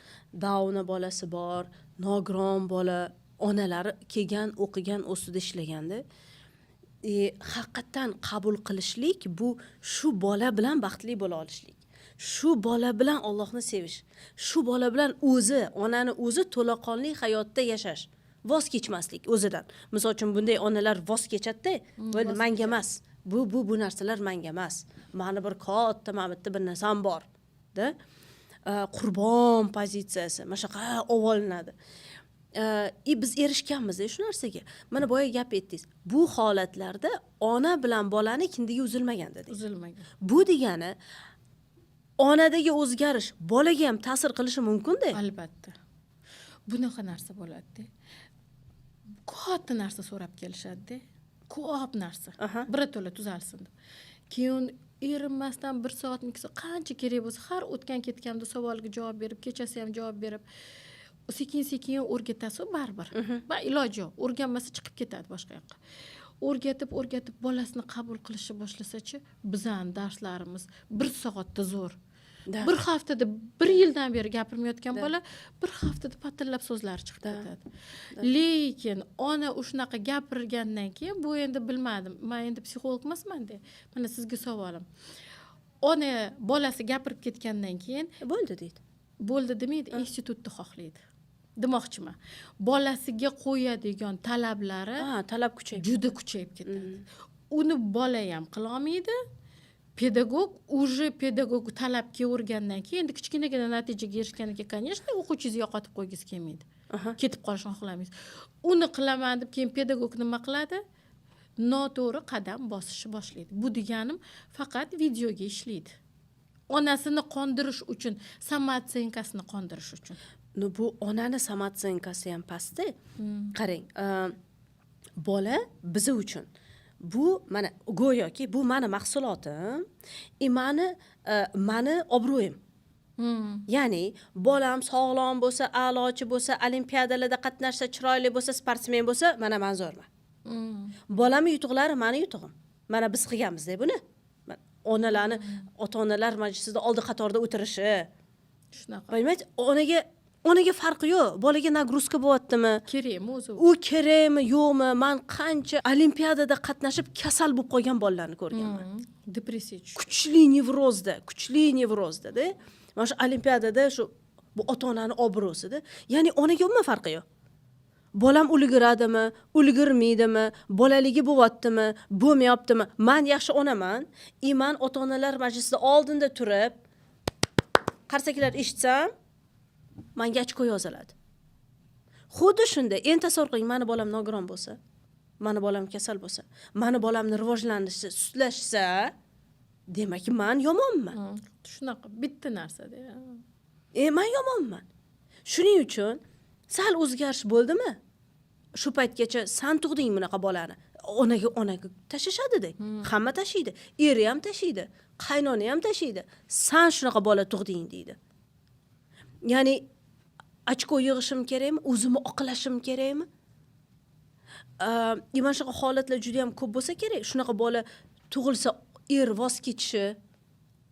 Speaker 1: Dauna bolasi bor, nogiron bola onalari kelgan, o'qigan, ustida ishlaganda, haqiqatdan qabul qilishlik bu shu bola bilan baxtli bo'la olishlik, shu bola bilan Ollohni sevish, shu bola bilan o'zi, onani o'zi to'laqonli hayotda yashash, voz kechmaslik o'zidan. Misol uchun, bunday onalar voz kechadida, bo'ldi, manga emas bu narsalar manga emas, mani bir katta, mana bu yerda bir narsam bor da. Qurbon pozitsiyasi mana shunaqa olinadi. И biz erishganmiz shu narsaga. Mana, boya gap aytdingiz, bu holatlarda ona bilan bolani kindigi uzilmagan dedik.
Speaker 2: Uzilmagan.
Speaker 1: Bu degani onadagi o'zgarish bolaga ham ta'sir qilishi mumkinda.
Speaker 2: Albatta, bunaqa narsa bo'ladida, katta narsa so'rab kelishadida, ko'p narsa, birato'la tuzalsin deb. Keyin Erinmasdan bir soatmi, 2 soat, qancha kerak bo'lsa, har o'tgan ketganda savolga javob berib, kechasi ham javob berib, sekin sekin o'rgatasiz baribir va iloji yo'q, o'rganmasa chiqib ketadi boshqa yoqqa. O'rgatib o'rgatib bolasini qabul qilishni boshlasachi, bizani darslarimiz bir soatda zo'r. Bir haftada, bir yildan beri gapirmayotgan bola bir haftada patillab so'zlari chiqib ketadi. Lekin ona shunaqa gapirgandan keyin, bu endi bilmadim, man endi psixolog emasmanda, mana sizga savolim: ona bolasi gapirib ketgandan keyin
Speaker 1: "Bo'ldi", deydi.
Speaker 2: "Bo'ldi" demaydi, institutni xohlaydi demoqchiman. Bolasiga qo'yadigan talablari
Speaker 1: Ha, talab kuchayib
Speaker 2: juda kuchayib ketadi. Uni bola ham qilolmaydi, pedagog уже, pedagog talab kelavergandan keyin, endi kichkinagina natijaga erishgandan keyin, конечно, o'quvchingizni yo'qotib qo'ygisi kelmaydi, ketib qolishini xohlamaysiz. Uni qilaman deb keyin pedagog nima qiladi? Noto'g'ri qadam bosishni boshlaydi. Bu deganim, faqat videoga ishlaydi, onasini qondirish uchun, самооценка sini qondirish uchun.
Speaker 1: Ну, bu onani самооценка si ham pastda. Qarang, bola biza uchun bu mana go'yoki bu mani mahsulotim и mani obro'yim. Ya'ni bolam sog'lom bo'lsa, a'lochi bo'lsa, olimpiadalarda qatnashsa, chiroyli bo'lsa, sportsmen bo'lsa, mana man zo'rman. Bolamni yutuqlari mani yutug'im. Mana biz qilganmizda buni. Onalarni ota onalar majlisida oldi qatorda o'tirishi.
Speaker 2: Shunaqa.
Speaker 1: Понимаете, onaga farqi yo'q, bolaga нагрузка bo'lyaptimi.
Speaker 2: Kerakmi o'zi?
Speaker 1: U kerakmi, yo'qmi. Man qancha olimpiadada qatnashib kasal bo'lib qolgan bolalarni ko'rganman.
Speaker 2: Depressiya tushib.
Speaker 1: Kuchli nevrozda, kuchli nevrozdada. Mana shu olimpiadada shu, bu ota onani obro'sida. Ya'ni onaga umuman farqi yo'q, bolam ulguradimi, ulgurmaydimi, bolaligi bo'lyaptimi, bo'lmayaptimi. Man yaxshi onaman и man ota onalar majlisida oldinda turib qarsaklar eshitsam, manga ochko yoziladi. Xuddi shunday, endi tasavvur qiling, mani bolam nogiron bo'lsa, mani bolam kasal bo'lsa, mani bolamni rivojlanishi sustlashsa, demak, man yomonman.
Speaker 2: Shunaqa bitta narsada.
Speaker 1: Man yomonman. Shuning uchun sal o'zgarish bo'ldimi, shu paytgacha "San tug'ding bunaqa bolani", onaga tashlashadida. Hamma tashiydi, eri ham tashiydi, qaynona ham tashiydi. "San shunaqa bola tug'ding", deydi. Ya'ni ochko yig'ishim kerakmi, o'zimni oqlashim kerakmi? И mana shunaqa holatlar juda yam ko'p bo'lsa kerak. Shunaqa bola tug'ilsa, er voz kechishi,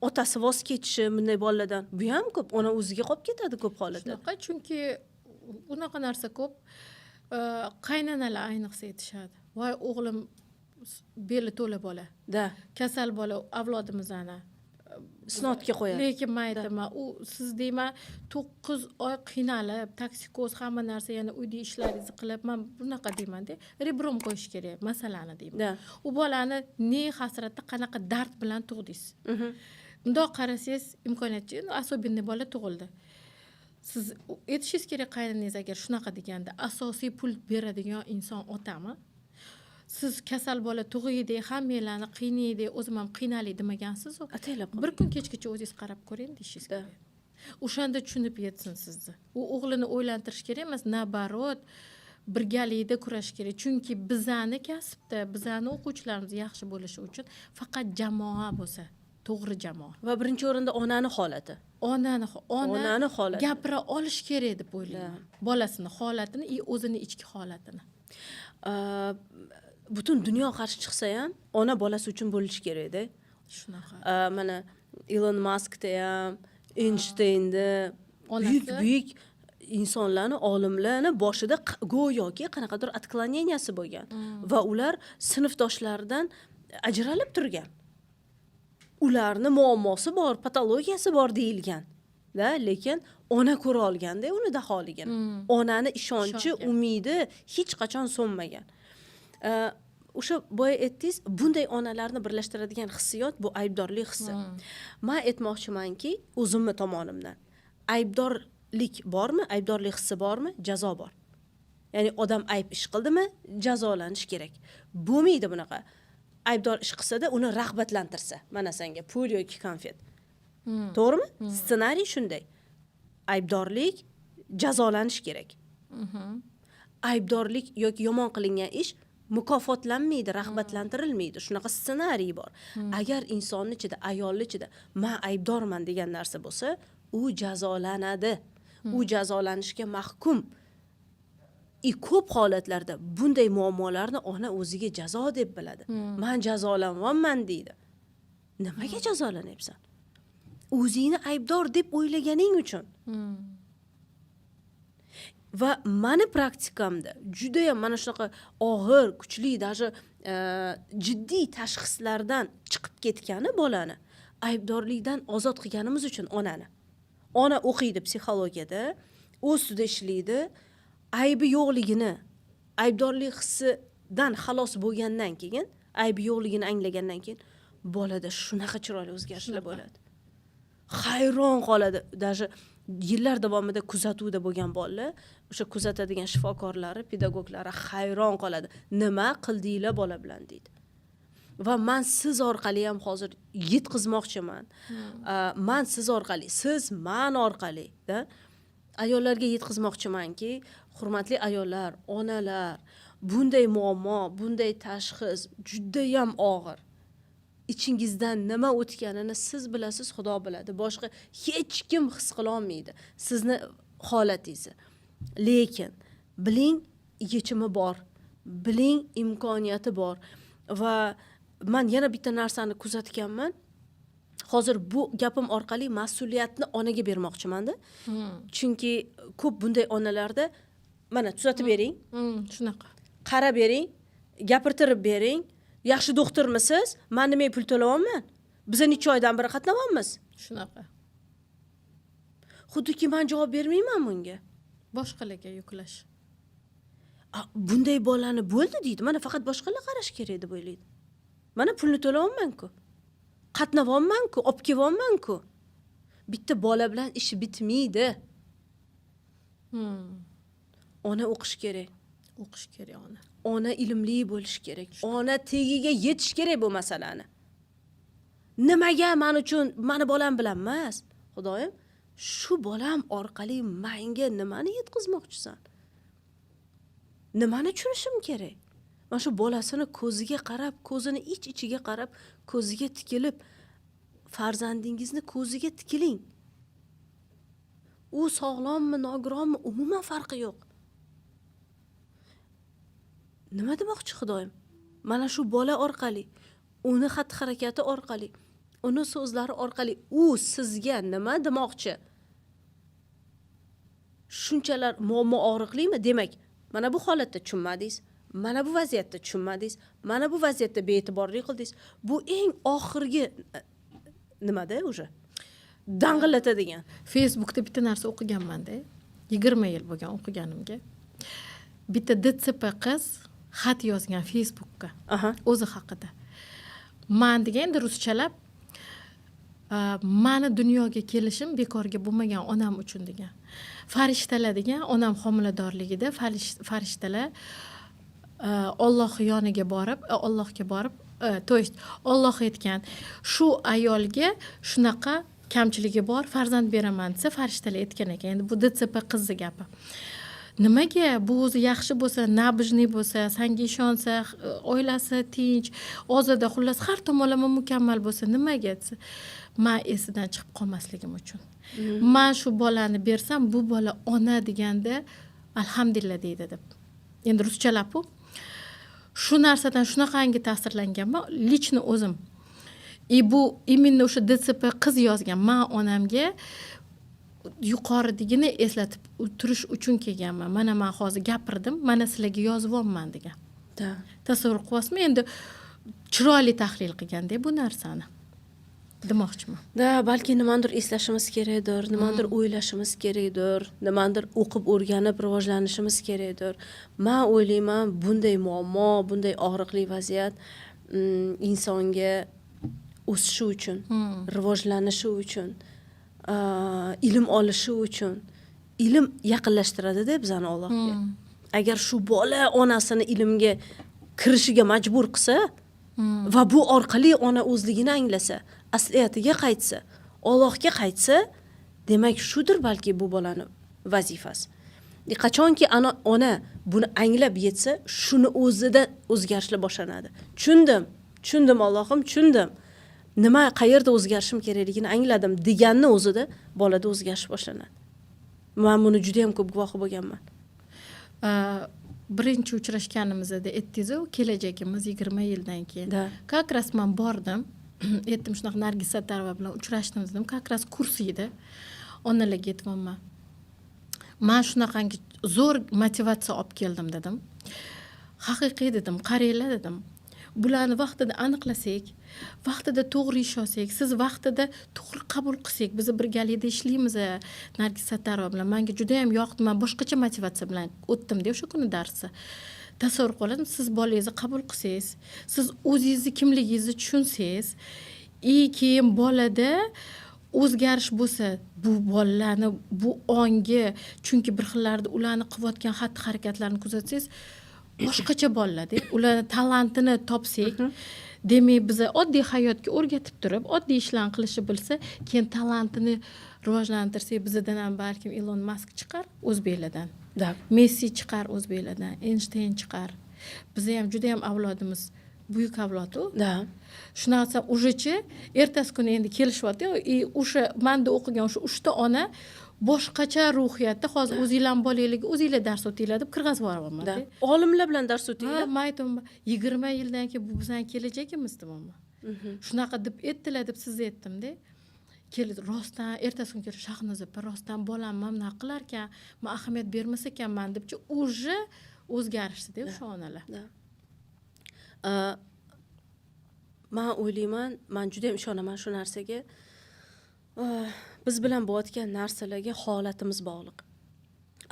Speaker 1: otasi voz kechishi bunday bolalardan, bu ham ko'p. Ona o'ziga qolib ketadi ko'p holatlarda.
Speaker 2: Shunaqa, chunki unaqa narsa ko'p. Qaynanalar ayniqsa aytishadi: "Voy, o'g'lim beli to'la bola, kasal bola avlodimizni."
Speaker 1: Isnodga qo'yadi.
Speaker 2: Lekin man aytaman, u siz, deyman, 9 oy qiynalib, toksikoz, hamma narsa, yana uyda ishlaringizni qilib, man bunaqa deymanda, ребром qo'yish kerak masalani, deyman. U bolani ne hasratda, qanaqa dard bilan tug'dingiz? Bundoq qarasangiz, imkoniyatchi, особенный bola tug'ildi. Siz aytishingiz kerak qaynonangiz agar shunaqa deganda, asosiy pul beradigan inson otami? Siz kasal bola tug'iydi, hammanglarni qiynaydi, o'zim ham qiynalay demagansizu.
Speaker 1: Ataylab.
Speaker 2: Bir kun kechgacha o'zingiz qarab ko'ring, deyishingiz kerak. O'shanda tushunib yetsin sizni. U o'g'lini o'ylantirish kerak emas, наоборот, birgalikda kurashish kerak. Chunki bizani kasbda, bizani o'quvchilarimiz yaxshi bo'lishi uchun faqat jamoa bo'lsa, to'g'ri jamoa.
Speaker 1: Va birinchi o'rinda onani holati.
Speaker 2: Onani, ona
Speaker 1: Onani holati.
Speaker 2: gapira olish kerak deb o'ylayman, bolasini holatini и o'zini ichki holatini.
Speaker 1: Butun dunyo qarshi chiqsa ham, ona bolasi uchun bo'lishi kerakda.
Speaker 2: Shunaqa.
Speaker 1: Mana Ilon Maskda ham, Eynshteynda,
Speaker 2: Onasi.
Speaker 1: buyuk buyuk insonlarni, olimlarni boshida go'yoki qanaqadir отклонения si bo'lgan va ular sinfdoshlaridan ajralib turgan, ularni muammosi bor, patologiyasi bor deyilgan da. Lekin ona ko'ra olganda uni daholigini, onani ishonchi,
Speaker 2: Ishongan.
Speaker 1: umidi hech qachon so'nmagan. O'sha boya aytdingiz, bunday onalarni birlashtiradigan hissiyot bu aybdorlik hissi. Man aytmoqchimanki, o'zimni tomonimdan, aybdorlik bormi, aybdorlik hissi bormi, jazo bor. Ya'ni odam ayb ish qildimi, jazolanishi kerak. Bo'lmaydi bunaqa, aybdor ish qilsada, uni rag'batlantirsa, mana senga pul yoki konfet. To'g'rimi? Ssenariy shunday: aybdorlik jazolanishi kerak, aybdorlik yoki yomon qilingan ish. Mukofotlanmaydi, rag'batlantirilmaydi. Shunaqa ssenariy bor. Agar insonni ichida, ayolni ichida "man aybdorman" degan narsa bo'lsa, u jazolanadi, u jazolanishga mahkum. И ko'p holatlarda bunday muammolarni ona o'ziga jazo deb biladi. "Man jazolanyapman", deydi. Nimaga jazolanyapsan? O'zingni aybdor deb o'ylaganing uchun. Va mani praktikamda judayam mana shunaqa og'ir, kuchli, даже jiddiy tashxislardan chiqib ketgani bolani aybdorlikdan ozod qilganimiz uchun onani. Ona o'qiydi psixologiyada, o'z ustida ishlaydi, aybi yo'qligini, aybdorlik hissidan xalos bo'lgandan keyin, aybi yo'qligini anglagandan keyin bolada shunaqa chiroyli o'zgarishlar bo'ladi, hayron qoladi. Даже yillar davomida kuzatuvda bo'lgan bolalar, o'sha kuzatadigan shifokorlari, pedagoglari hayron qoladi: "Nima qildinglar bola bilan?" deydi. Va man siz orqali ham hozir yetkazmoqchiman. Man siz orqali, siz man orqali da ayollarga yetkazmoqchimanki, hurmatli ayollar, onalar, bunday muammo, bunday tashxis judayam og'ir. Ichingizdan nima o'tganini siz bilasiz, Xudo biladi, boshqa hech kim his qilolmaydi sizni holatingizni. Lekin biling, yechimi bor, biling, imkoniyati bor. Va man yana bitta narsani kuzatganman. Hozir bu gapim orqali mas'uliyatni onaga bermoqchimanda, chunki ko'p bunday onalarda "mana, tuzatib bering",
Speaker 2: Shunaqa.
Speaker 1: "qarab bering, gapirtirib bering, yaxshi doktormisiz, man nimaga pul to'layapman, biza necha oydan beri qatnayapmiz?"
Speaker 2: Shunaqa.
Speaker 1: Xuddiki man javob bermayman bunga.
Speaker 2: Boshqalarga yuklash.
Speaker 1: "A, bunday bolani bo'ldi", deydi, "mana faqat boshqalar qarashi kerak", deb o'ylaydi. "Mana pulni to'layapmanku, qatnayapmanku, olib kelyapmanku." Bitta bola bilan ishi bitmaydi. Ona o'qishi kerak.
Speaker 2: O'qish kerak ona.
Speaker 1: Ona ilmli bo'lishi kerak, ona tagiga yetish kerak bu masalani. Nimaga man uchun, mani bolam bilan emas, Xudoyim, shu bolam orqali manga nimani yetkazmoqchisan, nimani tushunishim kerak? Mana shu bolasini ko'ziga qarab, ko'zini ich ichiga qarab, ko'ziga tikilib, farzandingizni ko'ziga tikiling. U sog'lommi, nogironmi, umuman farqi yo'q. Nima demoqchi Xudoyim mana shu bola orqali? Uni xatti harakati orqali, uni so'zlari orqali u sizga nima demoqchi? Shunchalar muammo og'riqlimi? Demak, mana bu holatda tushunmadingiz, mana bu vaziyatda tushunmadingiz, mana bu vaziyatda bee'tiborlik qildingiz. Bu eng oxirgi nimada уже dang'illatadigan.
Speaker 2: Facebookda bitta narsa o'qiganmanda, 20 yil bo'lgan o'qiganimga. Bitta ДЦП qiz xat yozgan Facebookka o'zi haqida. Man degan, endi ruschalab, "Mani dunyoga kelishim bekorga bo'lmagan onam uchun", degan. "Farishtalar", degan, "onam homiladorligida farishtalar Olloh yoniga borib, Ollohga borib, то есть Olloh aytgan, shu ayolga shunaqa kamchiligi bor, farzand beraman desa, farishtalar aytgan ekan." Endi bu ДЦП qizni gapi. Nimaga bu o'zi yaxshi bo'lsa, набожный bo'lsa, sanga ishonsa, oilasi tinch, ozoda, xullas, har tomonlama mukammal bo'lsa, nimaga desa, "Man esidan chiqib qolmasligim uchun. Man shu bolani bersam, bu bola ona deganda alhamdulillah deydi", deb. Endi ruschalab u. Shu narsadan shunaqangi ta'sirlanganman лично o'zim. И bu именно o'sha ДЦП qiz yozgan. Man onamga yuqoridagini eslatib turish uchun kelganman. Mana man hozir gapirdim, mana sizlarga yozyapman, degan. Tasavvur qilyapsizmi? Endi chiroyli tahlil qilganda bu narsani demoqchiman.
Speaker 1: Да, balki nimanidir eslashimiz kerakdir, nimanidir o'ylashimiz kerakdir, nimanidir o'qib, o'rganib rivojlanishimiz kerakdir. Man o'ylayman, bunday muammo, bunday og'riqli vaziyat insonga o'sishi uchun, rivojlanishi uchun, ilm olishi uchun. Ilm yaqinlashtiradida bizani Allohga. Agar shu bola onasini ilmga kirishiga majbur qilsa va bu orqali ona o'zligini anglasa, asliyatiga qaytsa, Allohga qaytsa, demak, shudir balki bu bolani vazifasi. Qachonki ona buni anglab yetsa, shuni o'zida o'zgarishlar boshlanadi. Tushundim, tushundim, Allohim, tushundim, nima, qayerda o'zgarishim kerakligini angladim deganni o'zida bolada o'zgarish boshlanadi. Man buni juda yam ko'p guvohi bo'lganman.
Speaker 2: Birinchi uchrashganimizda aytdingizu, kelajagimiz 20 yildan keyin.
Speaker 1: Да.
Speaker 2: Как раз man bordim, aytdim, shunaqa Nargiz Sattarova bilan uchrashdim dedim. Как раз kurs edi, onalarga aytyapman, man shunaqangi zo'r motivatsiya olib keldim dedim, haqiqiy dedim. Qaranglar dedim, bularni vaqtida aniqlasak, vaqtida to'g'ri ish olsak, siz vaqtida to'g'ri qabul qilsak, biz birgalikda ishlaymiz Nargiz Sattarova bilan. Manga judayam yoqdi, man boshqacha motivatsiya bilan o'tdimda o'sha kuni darsni. Tasavvur qiling, siz bolangizni qabul qilsangiz, siz o'zingizni kimligingizni tushunsangiz и keyin bolada o'zgarish bo'lsa, bu bolalarni bu ongi, chunki bir xillarda ularni qilayotgan xatti harakatlarini kuzatsangiz, boshqacha bolalarda, ularni talantini topsak, demak, biza oddiy hayotga o'rgatib turib, oddiy ishlarni qilishni bilsa, keyin talantini rivojlantirsak, bizadan ham balkim Ilon Mask chiqar o'zbeklardan, Messi chiqar o'zbeklardan, Eynshteyn chiqar. Biza ham judayam avlodimiz buyuk avlod u. Shunaqa уже chi ertasi kuni endi kelishyapti и o'sha manda o'qigan o'sha uchta ona boshqacha ruhiyatda hozir, o'zinglarni bolanglarga o'zinglar dars o'tinglar deb kirg'azib yuboryapman.
Speaker 1: Olimlar bilan dars o'tinglar.
Speaker 2: Ha, man aytyapman, 20 yildan keyin bu bizani kelajagimiz deyapman. Shunaqa deb aytdilar deb sizni aytdimda. Keldi rostdan, ertasi kuni kelib, Shahnoza opa, rostdan bolam mana bunaqa qilar ekan, man ahamiyat bermas ekanman debchi уже o'zgarishdida o'sha onalar.
Speaker 1: Да. Man o'ylayman, man judayam ishonaman shu narsaga. Biz bilan bo'layotgan narsalarga holatimiz bog'liq.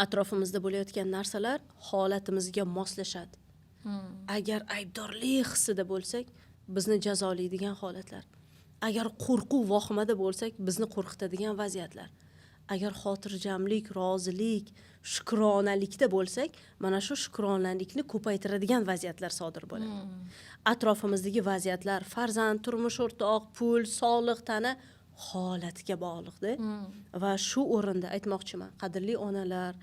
Speaker 1: Atrofimizda bo'layotgan narsalar holatimizga moslashadi. Agar aybdorlik hissida bo'lsak, bizni jazolaydigan holatlar. Agar qo'rquv, vahimada bo'lsak, bizni qo'rqitadigan vaziyatlar. Agar xotirjamlik, rozilik, shukronalikda bo'lsak, mana shu shukronalikni ko'paytiradigan vaziyatlar sodir bo'ladi. Atrofimizdagi vaziyatlar, farzand, turmush o'rtoq, pul, sog'liq, tana holatga bog'liqda. Va shu o'rinda aytmoqchiman, qadrli onalar,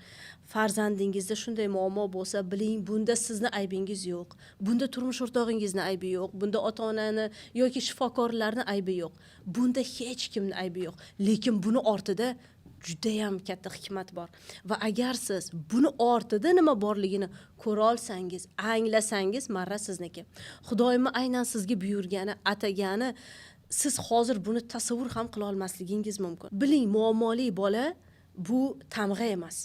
Speaker 1: farzandingizda shunday muammo bo'lsa, biling, bunda sizni aybingiz yo'q, bunda turmush o'rtog'ingizni aybi yo'q, bunda ota onani yoki shifokorlarni aybi yo'q, bunda hech kimni aybi yo'q. Lekin buni ortida judayam katta hikmat bor va agar siz buni ortida nima borligini ko'ra olsangiz, anglasangiz, marra sizniki. Xudoyimni aynan sizga buyurgani, atagani, siz hozir buni tasavvur ham qila olmasligingiz mumkin. Biling, muammoli bola bu tamg'a emas,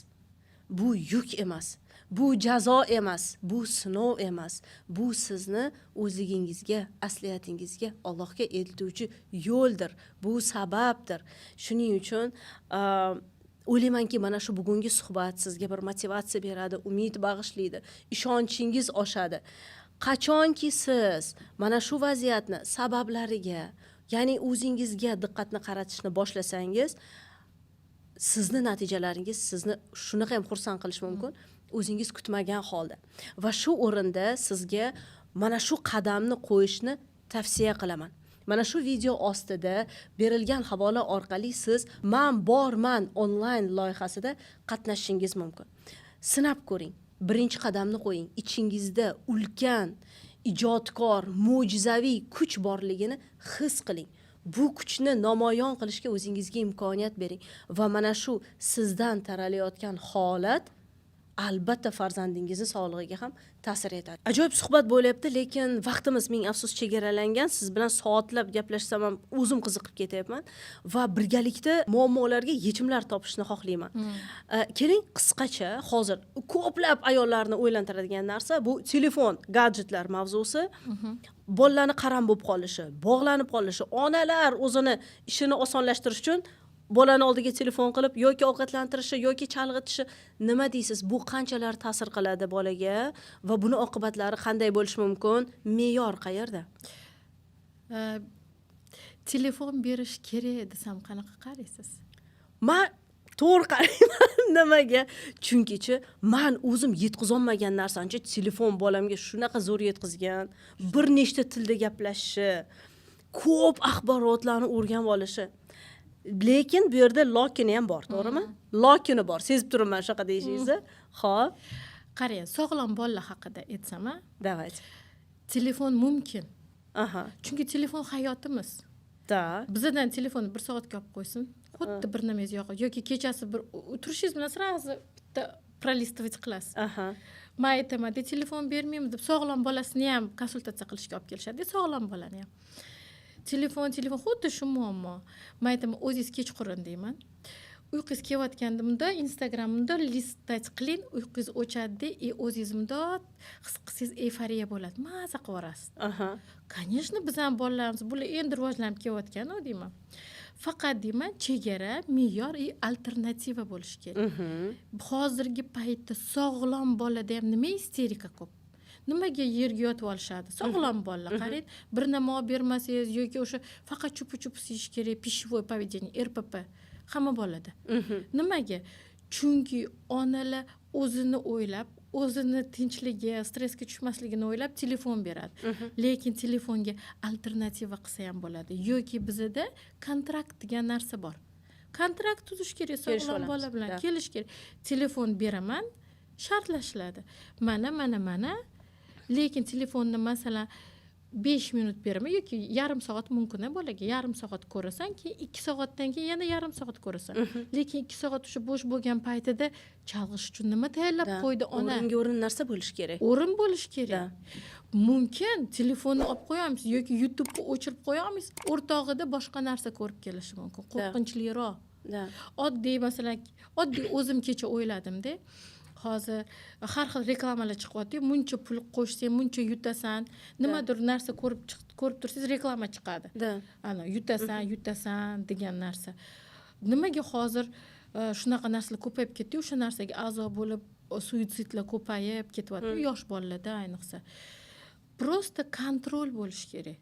Speaker 1: bu yuk emas, bu jazo emas, bu sinov emas, bu sizni o'zligingizga, asliyatingizga, Allohga eltuvchi yo'ldir, bu sababdir. Shuning uchun o'ylaymanki, mana shu bugungi suhbat sizga bir motivatsiya beradi, umid bag'ishlaydi, ishonchingiz oshadi. Qachonki siz mana shu vaziyatni sabablariga, ya'ni o'zingizga diqqatni qaratishni boshlasangiz, sizni natijalaringiz sizni shunaqa ham xursand qilishi mumkin, o'zingiz kutmagan holda. Va shu o'rinda sizga mana shu qadamni qo'yishni tavsiya qilaman. Mana shu video ostida berilgan havola orqali siz "Man borman" onlayn loyihasida qatnashishingiz mumkin. Sinab ko'ring, birinchi qadamni qo'ying. Ichingizda ulkan ijodkor, mo'jizaviy kuch borligini his qiling. Bu kuchni namoyon qilishga o'zingizga imkoniyat bering va mana shu sizdan taralayotgan holat albatta farzandingizni sog'lig'iga ham ta'sir etadi. Ajoyib suhbat bo'lyapti, lekin vaqtimiz, ming afsus, chegaralangan. Siz bilan soatlab gaplashsam ham o'zim qiziqib ketyapman va birgalikda muammolarga yechimlar topishni xohlayman. Keling, qisqacha, hozir ko'plab ayollarni o'ylantiradigan narsa bu telefon, gadjetlar mavzusi. Bolalarni qaram bo'lib qolishi, bog'lanib qolishi, onalar o'zini ishini osonlashtirish uchun bolani oldiga telefon qilib yoki ovqatlantirishi yoki chalg'itishi. Nima deysiz, bu qanchalar ta'sir qiladi bolaga va buni oqibatlari qanday bo'lishi mumkin? Me'yor qayerda?
Speaker 2: Telefon berish kerak desam, qanaqa qaraysiz?
Speaker 1: Man to'g'ri qarayman. Nimaga? Chunkichi man o'zim yetkazolmagan narsani telefon bolamga shunaqa zo'r yetkazgan. Bir nechta tilda gaplashishi, ko'p axborotlarni o'rganib olishi. Lekin bu yerda lokini ham bor, to'g'rimi? Lokini bor, sezib turibman shunaqa deyishingizni. Ho'p.
Speaker 2: Qarang, sog'lom bolalar haqida aytsam, a?
Speaker 1: Давайте.
Speaker 2: Telefon mumkin, chunki telefon hayotimiz. Bizadan telefonni bir soatga olib qo'ysin, xuddi bir nimangiz yo'q yoki kechasi bir turishingiz bilan сразу bitta пролистывать qilasiz. Man aytamanda, telefon bermaymiz deb, sog'lom bolasini ham konsultatsiya qilishga olib kelishadi, sog'lom bolani ham telefon, telefon, xuddi shu muammo. Man aytaman, o'zingiz kechqurun deyman, uyqungiz kelayotganda bunda Instagram bundoq листать qiling, uyqungiz o'chadida и o'zingiz bundoq his qilsangiz, эйфория bo'ladi, maza qilib yuborasiz. Конечно, biz ham bolalarimiz, bular endi rivojlanib kelayotganu deyman, faqat deyman, chegara, me'yor и alternativa bo'lishi kerak. Hozirgi paytda sog'lom bolada ham nima isterika ko'p, nimaga yerga yotib olishadi sog'lom bolalar? Qarang, bir nima olib bermasangiz yoki o'sha faqat chupa chupis yeyish kerak, пищевой поведение, РПП hamma bolada. Nimaga? Chunki onalar o'zini o'ylab, o'zini tinchligi, stressga tushmasligini o'ylab telefon beradi. Lekin telefonga alternativa qilsa ham bo'ladi yoki bizada kontrakt degan narsa bor, kontrakt tuzish kerak
Speaker 1: Kelishib
Speaker 2: sog'lom
Speaker 1: olamiz,
Speaker 2: bola bilan.
Speaker 1: Да.
Speaker 2: Kelish kerak, telefon beraman, shartlashiladi, mana, mana, mana, lekin telefonni, masalan, 5 minut beraman yoki yarim soat mumkin a bolaga, yarim soat ko'rasan, keyin 2 soatdan keyin yana yarim soat ko'rasan. Lekin 2 soat o'sha bo'sh bo'lgan paytida chalg'ish uchun nima tayyorlab qo'ydi ona?
Speaker 1: O'ringa o'rin narsa bo'lishi kerak.
Speaker 2: O'rin bo'lishi kerak. Mumkin, telefonni olib qo'yolmaysiz yoki YouTubeni o'chirib qo'yolmaysiz, o'rtog'ida boshqa narsa ko'rib kelishi mumkin, qo'rqinchliroq. Oddiy, masalan, oddiy o'zim kecha o'yladimda, hozir har xil reklamalar chiqyapti, muncha pul qo'shsang, muncha yutasan, nimadir narsa ko'rib tursangiz, reklama chiqadi. Ana, yutasan, yutasan degan narsa. Nimaga hozir shunaqa narsalar ko'payib ketdi, o'sha narsaga a'zo bo'lib, suitsidlar ko'payib ketyapti yosh bolalarda ayniqsa. Просто контроль bo'lishi kerak,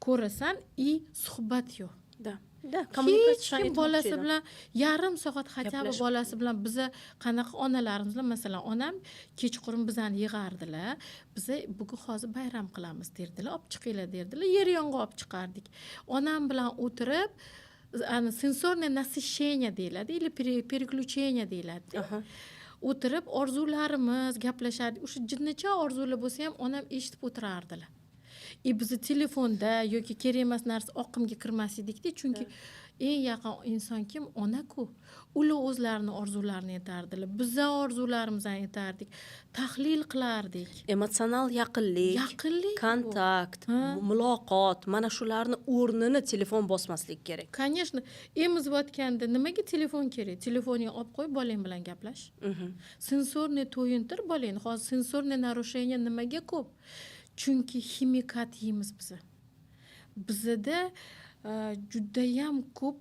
Speaker 2: ko'rasan и suhbat yo'q.
Speaker 1: Да, да.
Speaker 2: Hech kim bolasi bilan yarim soat хотя бы
Speaker 1: Gaplashib.
Speaker 2: bolasi bilan, biza qanaqa onalarimiz bilan, masalan, onam kechqurun bizani yig'ardilar, biza bugun hozir bayram qilamiz derdilar, olib chiqinglar derdilar, yer yong'a olib chiqardik, onam bilan o'tirib, ana, сенсорное насыщение deyiladi или переключение deyiladi, o'tirib orzularimiz gaplashardik, o'sha jinnicha orzular bo'lsa ham onam eshitib o'tirardilar и bizni telefonda yoki kerak emas narsa oqimga kirmas edikda, chunki eng yaqin inson kim? Ona-ku. Ular o'zlarini orzularini aytardilar, biza orzularimizni aytardik, tahlil qilardik.
Speaker 1: Emotsional yaqinlik,
Speaker 2: Yaqinlik bu.
Speaker 1: kontakt, muloqot, mana shularni o'rnini telefon bosmaslik kerak.
Speaker 2: Конечно, emizayotganda nimaga telefon kerak? Telefoningni olib qo'yib, bolang bilan gaplash, сенсорный to'yintir bolangni. Hozir сенсорный нарушение nimaga ko'p? Chunki ximikat yeymiz biza, bizada judayam ko'p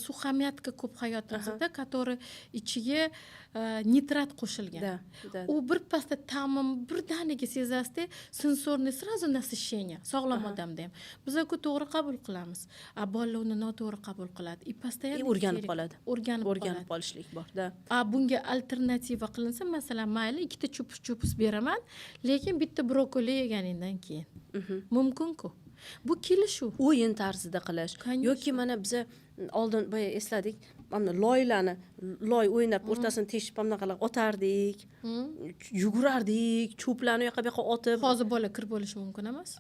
Speaker 2: сухомятка ko'p hayotimizda, который ichiga nitrat qo'shilgan.
Speaker 1: Да, да.
Speaker 2: U birpasda ta'mini birdaniga sezasizda, сенсорный сразу насыщение. Sog'lom odamda ham biza-ku to'g'ri qabul qilamiz, a bolalar uni noto'g'ri qabul qiladi и постоянно
Speaker 1: И o'rganib
Speaker 2: isterik.
Speaker 1: qoladi.
Speaker 2: O'rganib
Speaker 1: O'rganib
Speaker 2: qoladi.
Speaker 1: qolishlik bor, да.
Speaker 2: A bunga alternativa qilinsa, masalan, mayli, ikkita chupis chupis beraman, lekin bitta brokoli yeganingdan keyin mumkin-ku, bu kelishuv.
Speaker 1: O'yin tarzida qilish.
Speaker 2: Конечно.
Speaker 1: Yoki mana biza oldin, boya esladik, mana loylarni, loy o'ynab, o'rtasini teshib, mana bunaqa qilib otardik, yugurardik, cho'plarni u yoqqa bu yoqqa otib.
Speaker 2: Hozir bola kir bo'lishi mumkin emas.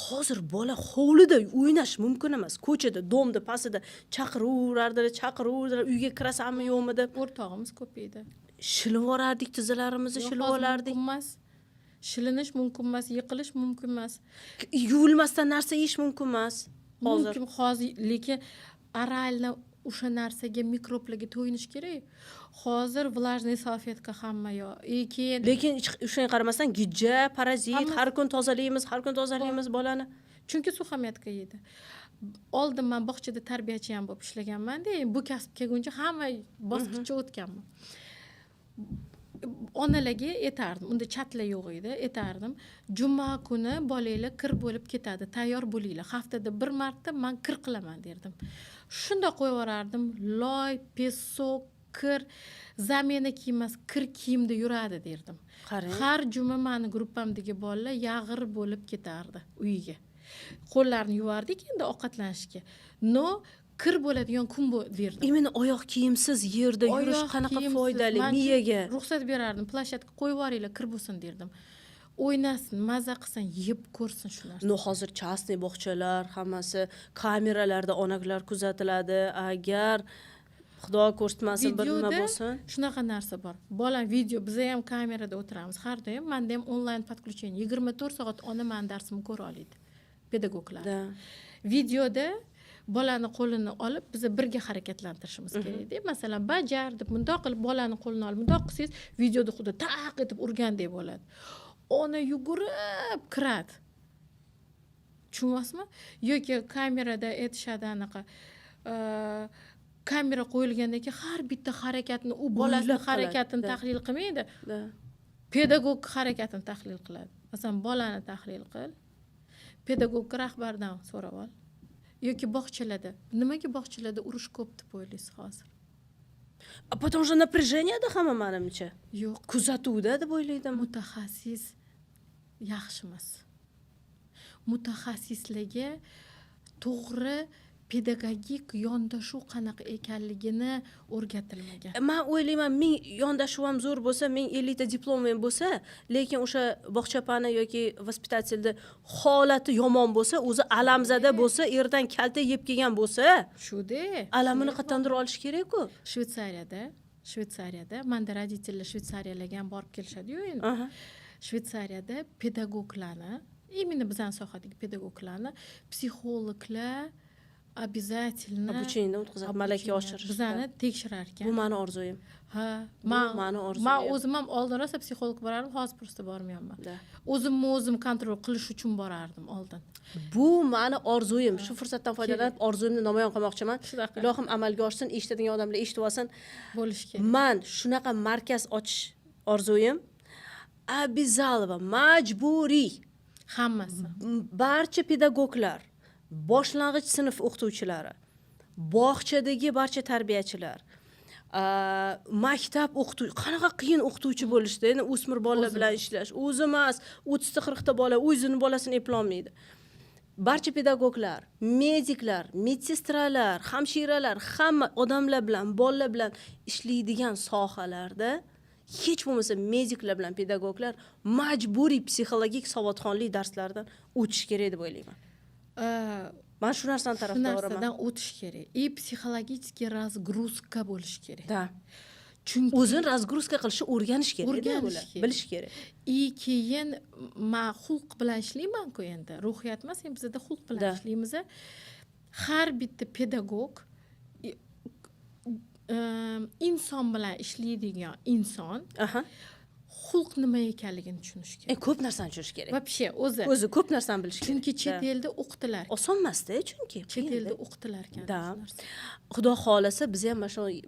Speaker 1: Hozir bola hovlida o'ynash mumkin emas, ko'chada, дом da pastida chaqiraverardilar, chaqiraverdilar, uyga kirasanmi, yo'qmi deb.
Speaker 2: O'rtog'imiz ko'p edi.
Speaker 1: Shilib yuborardik tizzalarimizni,
Speaker 2: Yo'q,
Speaker 1: shilib
Speaker 2: hozir
Speaker 1: olardik.
Speaker 2: mumkin emas shilinish, mumkin emas yiqilish, mumkin emas.
Speaker 1: Yuvilmasdan narsa yeyish mumkin emas hozir.
Speaker 2: Mumkin hozir, lekin орально o'sha narsaga, mikroblarga to'yinish kerak. Hozir влажный салфетка hamma yoq и keyin
Speaker 1: Lekin shunga qaramasdan gijja, parazit. Har kun tozalaymiz, har kun tozalaymiz bolani.
Speaker 2: Chunki сухомятка yeydi. Oldin man bog'chada tarbiyachi ham bo'lib ishlaganmanda, bu kasb kelguncha hamma bosqichga o'tganman. Onalarga aytardim, unda chatlar yo'q edi, aytardim, juma kuni bolanglar kir bo'lib ketadi, tayyor bo'linglar, haftada bir marta man kir qilaman derdim. Shundoq qo'yib yuborardim, loy, песок, kir, замена kiymas, kir kiyimda yuradi derdim.
Speaker 1: Qarang.
Speaker 2: Har juma mani gruppamdagi bolalar yag'ir bo'lib ketardi uyiga, qo'llarini yuvardik endi ovqatlanishga, но Kir bo'ladigan kun bu derdim.
Speaker 1: Именно oyoq kiyimsiz yerda yurish
Speaker 2: Oyoq
Speaker 1: qanaqa
Speaker 2: kiyimsiz,
Speaker 1: foydali
Speaker 2: man
Speaker 1: miyaga.
Speaker 2: Ruxsat berardim, площадка qo'yib yuboringlar, kir bo'lsin derdim. O'ynasin, maza qilsin, yeb ko'rsin shu narsani.
Speaker 1: Но hozir частный bog'chalar hammasi kameralarda, onalar kuzatiladi. Agar xudo ko'rsatmasin, bir nima
Speaker 2: Videoda
Speaker 1: bo'lsin.
Speaker 2: Shunaqa narsa bor, bola video, biza ham kamerada o'tiramiz har doim, manda ham onlayn подключение, 24 soat ona mani darsimni ko'ra oladi, pedagoglar. Videoda bolani qo'lini olib, biza birga harakatlantirishimiz kerakda. Masalan, bajar deb mundoq qilib bolani qo'lini olib mundoq qilsangiz, videoda xuddi taq etib urgandek bo'ladi, ona yugurib kiradi, tushunyapsizmi? Yoki kamerada aytishadi, anaqa kamera qo'yilgandan keyin har bitta harakatni u bolasini
Speaker 1: O'ylab qiladi,
Speaker 2: harakatini tahlil qilmaydi, pedagog harakatini tahlil qiladi. Masalan, bolani tahlil qil, pedagog rahbardan so'rab ol. Yoki bog'chalarda, nimaga bog'chalarda urush ko'p deb o'ylaysiz hozir?
Speaker 1: А потому что напряжение da hamma, manimcha.
Speaker 2: Yo'q.
Speaker 1: Kuzatuvda deb o'ylaydim.
Speaker 2: Mutaxassis yaxshi emas, mutaxassislarga to'g'ri pedagogik yondashuv qanaqa ekanligini o'rgatilmagan.
Speaker 1: Man o'ylayman, ming yondashuv ham zo'r bo'lsa, 1050 ta diplom ham bo'lsa, lekin o'sha bog'chapani yoki воспитатель ni holati yomon bo'lsa, o'zi alamzada bo'lsa, erdan kaltak yeb kelgan bo'lsa,
Speaker 2: Shuda.
Speaker 1: alamini qayerdandir olish kerak-ku.
Speaker 2: Shvetsariyada, manda родитель lar Shvetsariyalarga ham borib kelishadiyu endi. Shvetsariyada pedagoglarni, именно bizani sohadagi pedagoglarni psixologlar обязательно
Speaker 1: Обучение dan o'tkazadi, malaka oshirish.
Speaker 2: Bizani tekshirar ekan.
Speaker 1: Bu mani orzuyim.
Speaker 2: Ha.
Speaker 1: Bu
Speaker 2: Man
Speaker 1: mani orzuyim.
Speaker 2: Man o'zim ham oldin rosa psixolog borardim, hozir просто bormayapman. O'zimni o'zim контроль qilish uchun borardim oldin.
Speaker 1: Bu mani orzuyim. Shu fursatdan foydalanib, orzuyimni namoyon qilmoqchiman.
Speaker 2: Shunaqa.
Speaker 1: Ilohim, amalga oshsin, eshitadigan odamlar eshitib olsin.
Speaker 2: Bo'lishi kerak.
Speaker 1: Man shunaqa markaz ochish orzuyim. Обязалово, majburiy
Speaker 2: Hammasi.
Speaker 1: barcha pedagoglar, boshlang'ich sinf o'qituvchilari, bog'chadagi barcha tarbiyachilar, maktab o'qituv. Qanaqa qiyin o'qituvchi bo'lishda endi, o'smir bolalar
Speaker 2: O'zi.
Speaker 1: bilan ishlash o'zi emas, 30 ta 40 ta bola, o'zini bolasini eplolmaydi. Barcha pedagoglar, mediklar, medsestralar, hamshiralar, hamma odamlar bilan, bolalar bilan ishlaydigan sohalarda, hech bo'lmasa mediklar bilan pedagoglar majburiy psixologik savodxonlik darslaridan o'tish kerak deb o'ylayman. Man shu narsani
Speaker 2: Shu
Speaker 1: tarafdoriman.
Speaker 2: narsadan o'tish kerak и психологический разгрузка bo'lishi kerak. Chunki
Speaker 1: O'zini разгрузка qilishni o'rganish kerak.
Speaker 2: O'rganish
Speaker 1: Ular
Speaker 2: kerak.
Speaker 1: bilish kerak.
Speaker 2: И keyin man xulq bilan ishlaymanku endi, ruhiyat emas endi, bizada xulq bilan ishlaymiz. Har bitta pedagog inson bilan ishlaydigan inson xulq nima ekanligini tushunishi kerak.
Speaker 1: Ko'p narsani tushunish kerak.
Speaker 2: Вообще o'zi.
Speaker 1: O'zi ko'p narsani bilish kerak.
Speaker 2: Chunki chet elda o'qitilar.
Speaker 1: Oson emasda, chunki
Speaker 2: Chet
Speaker 1: qiyinda.
Speaker 2: elda o'qitilar ekan shu narsa.
Speaker 1: Xudo xohlasa, biz ham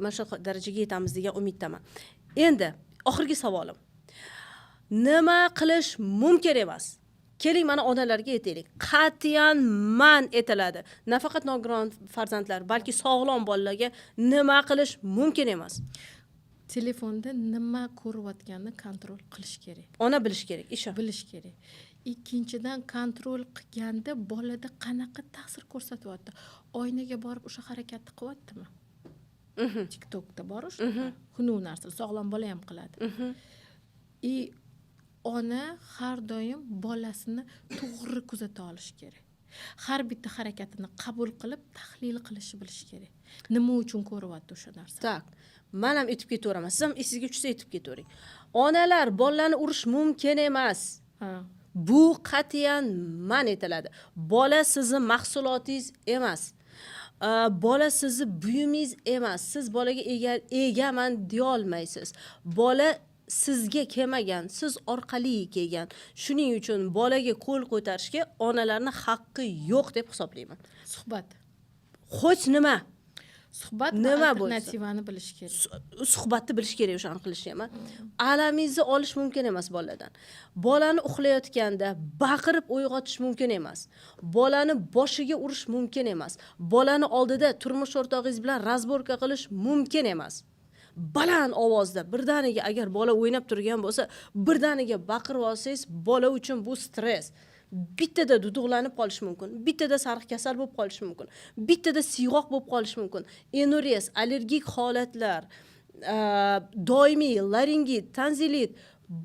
Speaker 1: mana shu darajaga yetamiz degan umiddaman. Endi oxirgi savolim: nima qilish mumkin emas? Keling, mana onalarga aytaylik, qat'iyan man etiladi. Nafaqat nogiron farzandlar, balki sog'lom bolalarga nima qilish mumkin emas?
Speaker 2: Telefonda nima ko'rayotganini контроль qilish kerak.
Speaker 1: Ona bilishi kerak ishi.
Speaker 2: Bilish kerak. Ikkinchidan, контроль qilganda bolada qanaqa ta'sir ko'rsatyapti, oynaga borib o'sha harakatni qilyaptimi? TikTokda bor shunaqa xunuk narsalar, sog'lom bola ham qiladi. И ona har doim bolasini to'g'ri kuzata olishi kerak, har bitta harakatini qabul qilib, tahlil qilishni bilishi kerak, nima uchun ko'ryapti o'sha narsani.
Speaker 1: Так, man ham aytib ketaveraman, siz ham esingizga tushsa aytib ketavering. Onalar, bolalarni urish mumkin emas. Bu qat'iyan man etiladi. Bola sizni mahsulotingiz emas, bola sizni buyumingiz emas. Siz bolaga egaman deyolmaysiz. Bola sizga kelmagan, siz orqali kelgan. Shuning uchun bolaga qo'l ko'tarishga onalarni haqqi yo'q deb hisoblayman.
Speaker 2: Suhbat.
Speaker 1: Хоть nima.
Speaker 2: Suhbat va
Speaker 1: Nima bo'lsa.
Speaker 2: alternativani bilish kerak.
Speaker 1: Suhbatni bilish kerak, o'shani qilishni ham. Alamingizni olish mumkin emas boladan. Bolani uxlayotganda baqirib uyg'otish mumkin emas. Bolani boshiga urish mumkin emas. Bolani oldida turmush o'rtog'ingiz bilan разборка qilish mumkin emas. Baland ovozda birdaniga, agar bola o'ynab turgan bo'lsa, birdaniga baqirib olsangiz, bola uchun bu stress. Bittada duduqlanib qolishi mumkin, bittada sariq kasal bo'lib qolishi mumkin, bittada siyg'oq bo'lib qolishi mumkin, энурез, allergik holatlar, doimiy laringit, tonzillit,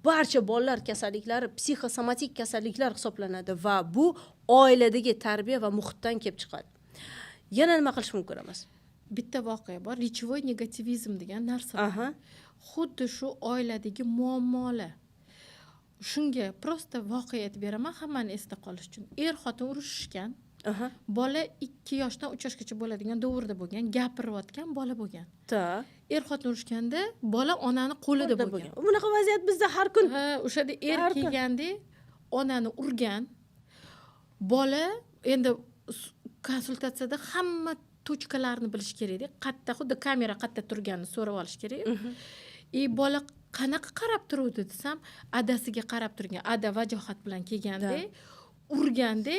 Speaker 1: barcha bolalar kasalliklari psixosomatik kasalliklar hisoblanadi va bu oiladagi tarbiya va muhitdan kelib chiqadi. Yana nima qilish mumkin emas?
Speaker 2: Bitta voqea bor, речевой негативизм degan narsa bor. Xuddi shu oiladagi muammolar. Shunga просто voqea aytib beraman, hammani esda qolishi uchun. Er xotin urushishgan. Bola 2 yoshdan 3 yoshgacha bo'ladigan davrda bo'lgan, gapirayotgan bola bo'lgan. Er xotin urushganda bola onani qo'lida bo'lgan.
Speaker 1: Bunaqa vaziyat bizda har kun.
Speaker 2: Ha, o'shada er
Speaker 1: Har kun.
Speaker 2: kelganda onani urgan. Bola endi konsultatsiyada hamma точка larni bilish kerakda, qayerda, xuddi kamera qayerda turganini so'rab olish kerak. И bola qanaqa qarab turuvdi desam, adasiga qarab turgan. Ada vajohat bilan kelganda, urganda,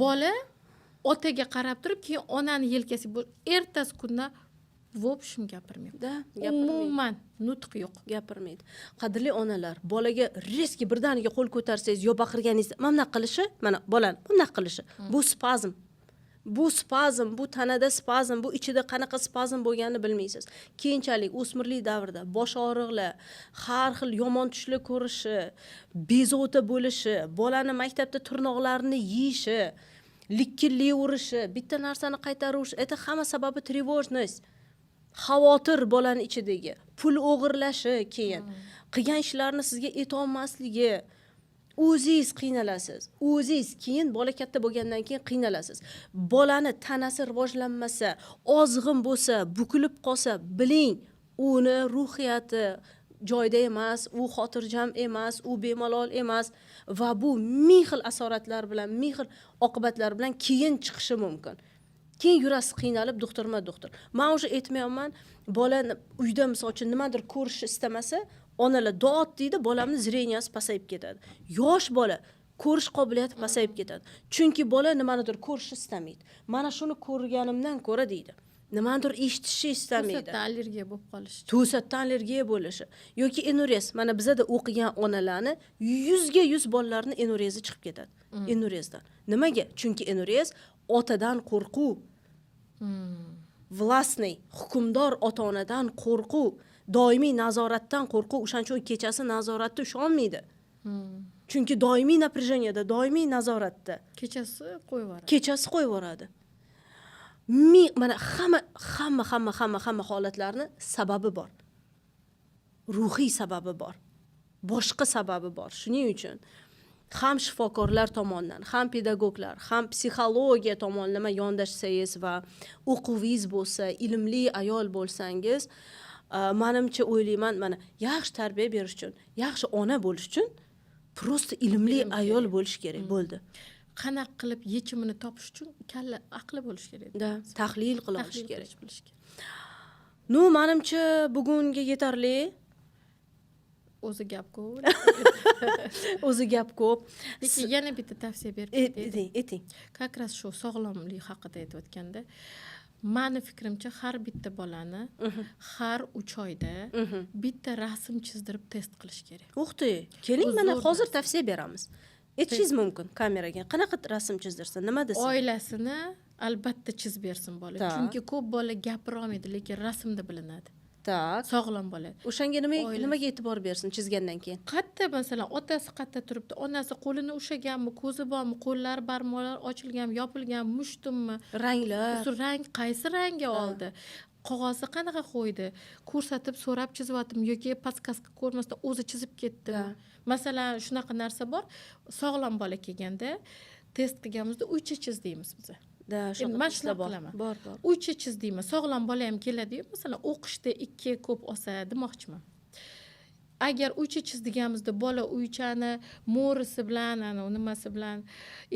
Speaker 2: bola otaga qarab turib, keyin onani yelkasiga. Ertasi kundan в общем gapirmayapti.
Speaker 1: Да, gapirmaydi.
Speaker 2: Umuman nutq yo'q.
Speaker 1: Gapirmaydi. Qadrli onalar, bolaga резкий, birdaniga qo'l ko'tarsangiz yo baqirganingizda mana bunaqa qilishi, mana bolani bunaqa qilishi, bu spazm. Bu spazm, bu tanada spazm, bu ichida qanaqa spazm bo'lganini bilmaysiz. Keyinchalik o'smirlik davrida bosh og'riqlar, har xil yomon tushlar ko'rishi, bezovta bo'lishi, bolani maktabda tirnoqlarini yeyishi, likillayverishi, bitta narsani qaytarish, это hamma sababi тревожность, xavotir bolani ichidagi, pul o'g'irlashi, keyin qilgan ishlarini sizga aytolmasligi. O'zingiz qiynalasiz, o'zingiz. Keyin bola katta bo'lgandan keyin qiynalasiz. Bolani tanasi rivojlanmasa, ozg'in bo'lsa, bukilib qolsa, biling, uni ruhiyati joyida emas, u xotirjam emas, u bemalol emas va bu ming xil asoratlar bilan, ming xil oqibatlar bilan keyin chiqishi mumkin. Keyin yurasiz qiynalib doktorma doktor. Man уже aytmayapman, bola uyda, misol uchun, nimadir ko'rishni istamasa, onalar dod deydi, bolamni зрения si pasayib ketadi. Yosh bola ko'rish qobiliyati pasayib ketadi, chunki bola nimanidir ko'rishni istamaydi. Mana shuni ko'rganimdan ko'ra, deydi, nimanidir eshitishni istamaydi.
Speaker 2: To'satdan allergiya bo'lib qolishi.
Speaker 1: To'satdan allergiya bo'lishi yoki энурез. Mana bizada o'qigan onalarni 100% bolalarini энурез i chiqib ketadi. Энурез dan nimaga? Chunki энурез otadan qo'rquv, властный, hukmdor ota onadan qo'rquv, doimiy nazoratdan qo'rquv. O'shaning uchun kechasi nazoratda usholmaydi, chunki doimiy напряжение da, doimiy nazoratda.
Speaker 2: Kechasi qo'yib yuboradi.
Speaker 1: Kechasi qo'yib yuboradi. Mana hamma hamma hamma hamma hamma holatlarni sababi bor, ruhiy sababi bor, boshqa sababi bor. Shuning uchun ham shifokorlar tomonidan, ham pedagoglar, ham psixologiya tomonlama yondashsangiz va o'quvingiz bo'lsa, ilmli ayol bo'lsangiz, manimcha, o'ylayman, mana yaxshi tarbiya berish uchun, yaxshi ona bo'lish uchun просто ilmli
Speaker 2: Ilm
Speaker 1: ayol
Speaker 2: kerak.
Speaker 1: bo'lish kerak, bo'ldi.
Speaker 2: Qanaqa qilib yechimini topish uchun kalla aqli bo'lishi kerak.
Speaker 1: Да, tahlil qila olish
Speaker 2: Tahlil
Speaker 1: kerak.
Speaker 2: qilish bilish kerak.
Speaker 1: Ну, manimcha, bugunga yetarli.
Speaker 2: O'zi gap ko'p.
Speaker 1: O'zi gap ko'p.
Speaker 2: Lekin yana bitta tavsiya berib ketay.
Speaker 1: Ayting, ayting.
Speaker 2: Как раз shu sog'lomlik haqida aytayotganda, mani fikrimcha, har bitta bolani har 3 oyda bitta rasm chizdirib test qilish kerak.
Speaker 1: Ух ты, keling,
Speaker 2: Bu
Speaker 1: mana
Speaker 2: zo'r
Speaker 1: hozir
Speaker 2: narsa.
Speaker 1: tavsiya beramiz. Aytishingiz mumkin kameraga, qanaqa rasm chizdirsin, nima desin?
Speaker 2: Oilasini albatta chizib bersin bola, chunki ko'p bola gapira olmaydi, lekin rasmda bilinadi sog'lom bola.
Speaker 1: O'shanga nima,
Speaker 2: Oila.
Speaker 1: nimaga e'tibor bersin chizgandan keyin?
Speaker 2: Qayerda, masalan, otasi qayerda turibdi, onasi qo'lini ushlaganmi, ko'zi bormi, qo'llari, barmoqlari ochilganmi, yopilganmi, mushtummi,
Speaker 1: Ranglar.
Speaker 2: Shu rang, qaysi rangga oldi, qog'ozni qanaqa qo'ydi, ko'rsatib so'rab chizyaptimi yoki подсказка ko'rmasdan o'zi chizib ketdimi. Masalan, shunaqa narsa bor, sog'lom bola kelganda test qilganimizda uycha chiz deymiz biza.
Speaker 1: Да.
Speaker 2: Endi man
Speaker 1: Shunaqa
Speaker 2: shunaqa
Speaker 1: bor.
Speaker 2: qilaman.
Speaker 1: Bor, bor.
Speaker 2: Uycha chiz deyman. Sog'lom bola ham keladiyu, masalan, o'qishda 2 ko'p olsa demoqchiman. Agar uycha chiz deganimizda bola uychani mo'risi bilan, anavi nimasi bilan,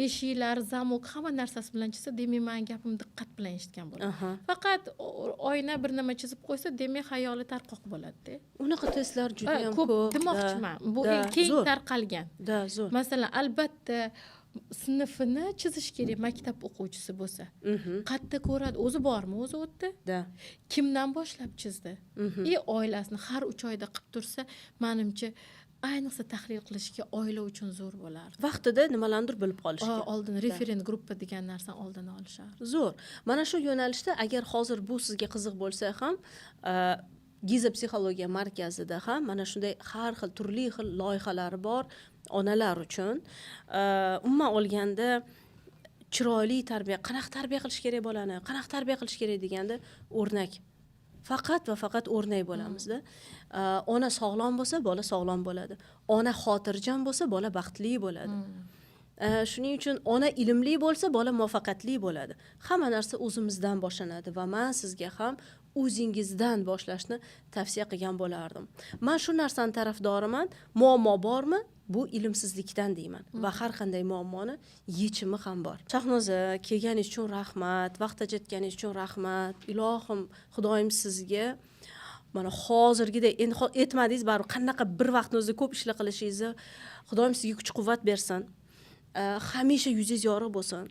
Speaker 2: eshiklari, замок, hamma narsasi bilan chizsa, demak, mani gapimni diqqat bilan eshitgan bo'ladi. Faqat oyna, bir nima chizib qo'ysa, demak, xayoli tarqoq bo'ladida.
Speaker 1: Unaqa testlar juda ham
Speaker 2: ko'p
Speaker 1: ko'p.
Speaker 2: Demoqchiman, bu keng tarqalgan.
Speaker 1: Да, zo'r.
Speaker 2: Masalan, albatta sinfini chizish kerak maktab o'quvchisi bo'lsa. Qayerda ko'radi, o'zi bormi, o'zi u yerda, kimdan boshlab chizdi и oilasini har 3 oyda qilib tursa, manimcha. Ayniqsa tahlil qilishga oila uchun zo'r bo'lardi.
Speaker 1: Vaqtida nimalarnidir bilib qolishga.
Speaker 2: Oldin референт группа degan narsani oldini olishardi.
Speaker 1: Zo'r. Mana shu yo'nalishda, agar hozir bu sizga qiziq bo'lsa ham, Giza psixologiya markazida ham mana shunday har xil, turli xil loyihalari bor onalar uchun. Umuman olganda, chiroyli tarbiya, qanaqa tarbiya qilish kerak bolani, qanaqa tarbiya qilish kerak deganda, o'rnak, faqat va faqat o'rnak bo'lamizda. Ona sog'lom bo'lsa, bola sog'lom bo'ladi. Ona xotirjam bo'lsa, bola baxtli bo'ladi. Shuning uchun ona ilmli bo'lsa, bola muvaffaqiyatli bo'ladi. Hamma narsa o'zimizdan boshlanadi va man sizga ham o'zingizdan boshlashni tavsiya qilgan bo'lardim. Man shu narsani tarafdoriman. Muammo bormi, bu ilmsizlikdan deyman va har qanday muammoni yechimi ham bor. Shahnoza, kelganingiz uchun rahmat, vaqt ajratganingiz uchun rahmat. Ilohim, Xudoyim sizga mana hozirgidek, endi aytmadingiz, baribir qanaqa bir vaqtni o'zida ko'p ishlar qilishingizni, Xudoyim sizga kuch quvvat bersin. Hamisha yuzingiz yorug' bo'lsin.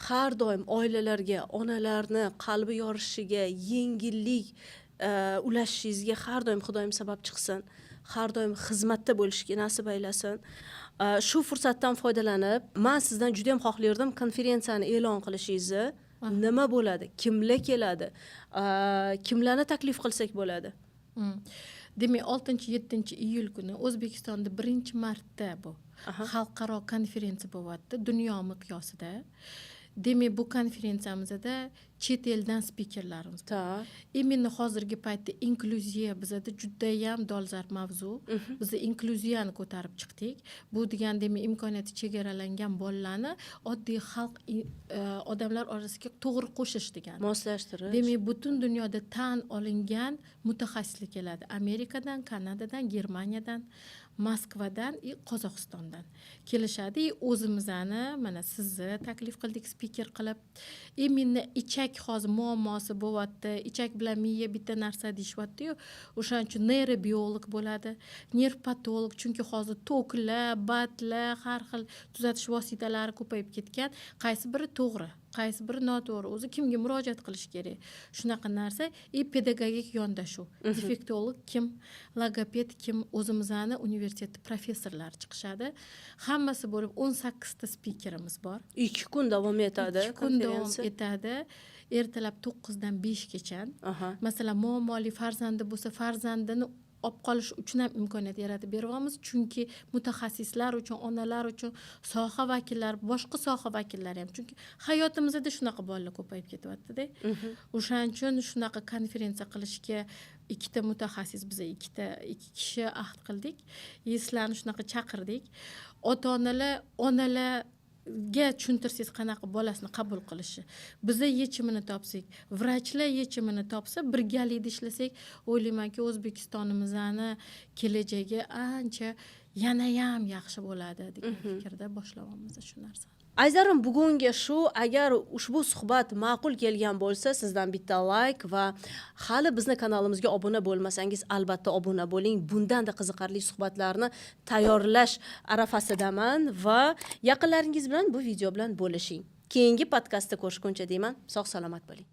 Speaker 1: Har doim oilalarga, onalarni qalbi yorishishiga, yengillik ulashishingizga har doim Xudoyim sabab chiqsin. Har doim xizmatda bo'lishga nasib aylasin. Shu fursatdan foydalanib, man sizdan juda ham xohlardim konferensiyani e'lon qilishingizni. Nima bo'ladi, kimlar keladi, kimlarni taklif qilsak bo'ladi?
Speaker 2: Demak, 6-7-iyul kuni O'zbekistonda birinchi marta bu xalqaro konferensiya bo'lyapti dunyo miqyosida. Demak, bu konferensiyamizda chet eldan spikerlarimiz bor. Именно hozirgi paytda inklyuziya bizada judayam dolzarb mavzu. Biz inklyuziyani ko'tarib chiqdik. Bu degani, demak, imkoniyati chegaralangan bolalarni oddiy xalq, odamlar orasiga to'g'ri qo'shish degani.
Speaker 1: Moslashtirish.
Speaker 2: Demak, butun dunyoda tan olingan mutaxassislar keladi. Amerikadan, Kanadadan, Germaniyadan, Moskvadan и Qozog'istondan kelishadi. И o'zimizni, mana sizni taklif qildik spiker qilib. Именно ichak hozir muammosi bo'lyapti, ichak bilan miya bitta narsa deyishyaptiyu, o'shaning uchun neyrobiolog bo'ladi, nervpatolog, chunki hozir toklar, БАД lar, har xil tuzatish vositalari ko'payib ketgan. Qaysi biri to'g'ri, qaysi biri noto'g'ri, o'zi kimga murojaat qilish kerak, shunaqa narsa. И pedagogik yondashuv, defektolog kim, logoped kim, o'zimizni universitet professorlari chiqishadi. Hammasi bo'lib 18 ta spikerimiz bor.
Speaker 1: 2 kun davom etadi
Speaker 2: 2 kun davom
Speaker 1: konferensiya.
Speaker 2: etadi, ertalab 9dan 5gacha. Masalan, muammoli farzandi bo'lsa, farzandini olib qolish uchun ham imkoniyat yaratib beryapmiz, chunki mutaxassislar uchun, onalar uchun, soha vakillari, boshqa soha vakillari ham, chunki hayotimizda shunaqa bolalar ko'payib ketyaptida. O'shaning uchun shunaqa konferensiya qilishga ikkita mutaxassis, biza ikki kishi ahd qildik и sizlarni shunaqa chaqirdik. Ota onalar, onalarga tushuntirsangiz qanaqa bolasini qabul qilishi, biza yechimini topsak, vrachlar yechimini topsa, birgalikda ishlasak, o'ylaymanki, O'zbekistonimizni kelajagi ancha yanayam yaxshi bo'ladi degan fikrda boshlayapmiz shu narsani.
Speaker 1: Azizlarim, bugungi shu. Agar ushbu suhbat ma'qul kelgan bo'lsa, sizdan bitta layk va hali bizni kanalimizga obuna bo'lmasangiz, albatta obuna bo'ling. Bundanda qiziqarli suhbatlarni tayyorlash arafasidaman va yaqinlaringiz bilan bu video bilan bo'lishing. Keyingi podkastda ko'rishguncha deyman, sog' salomat bo'ling.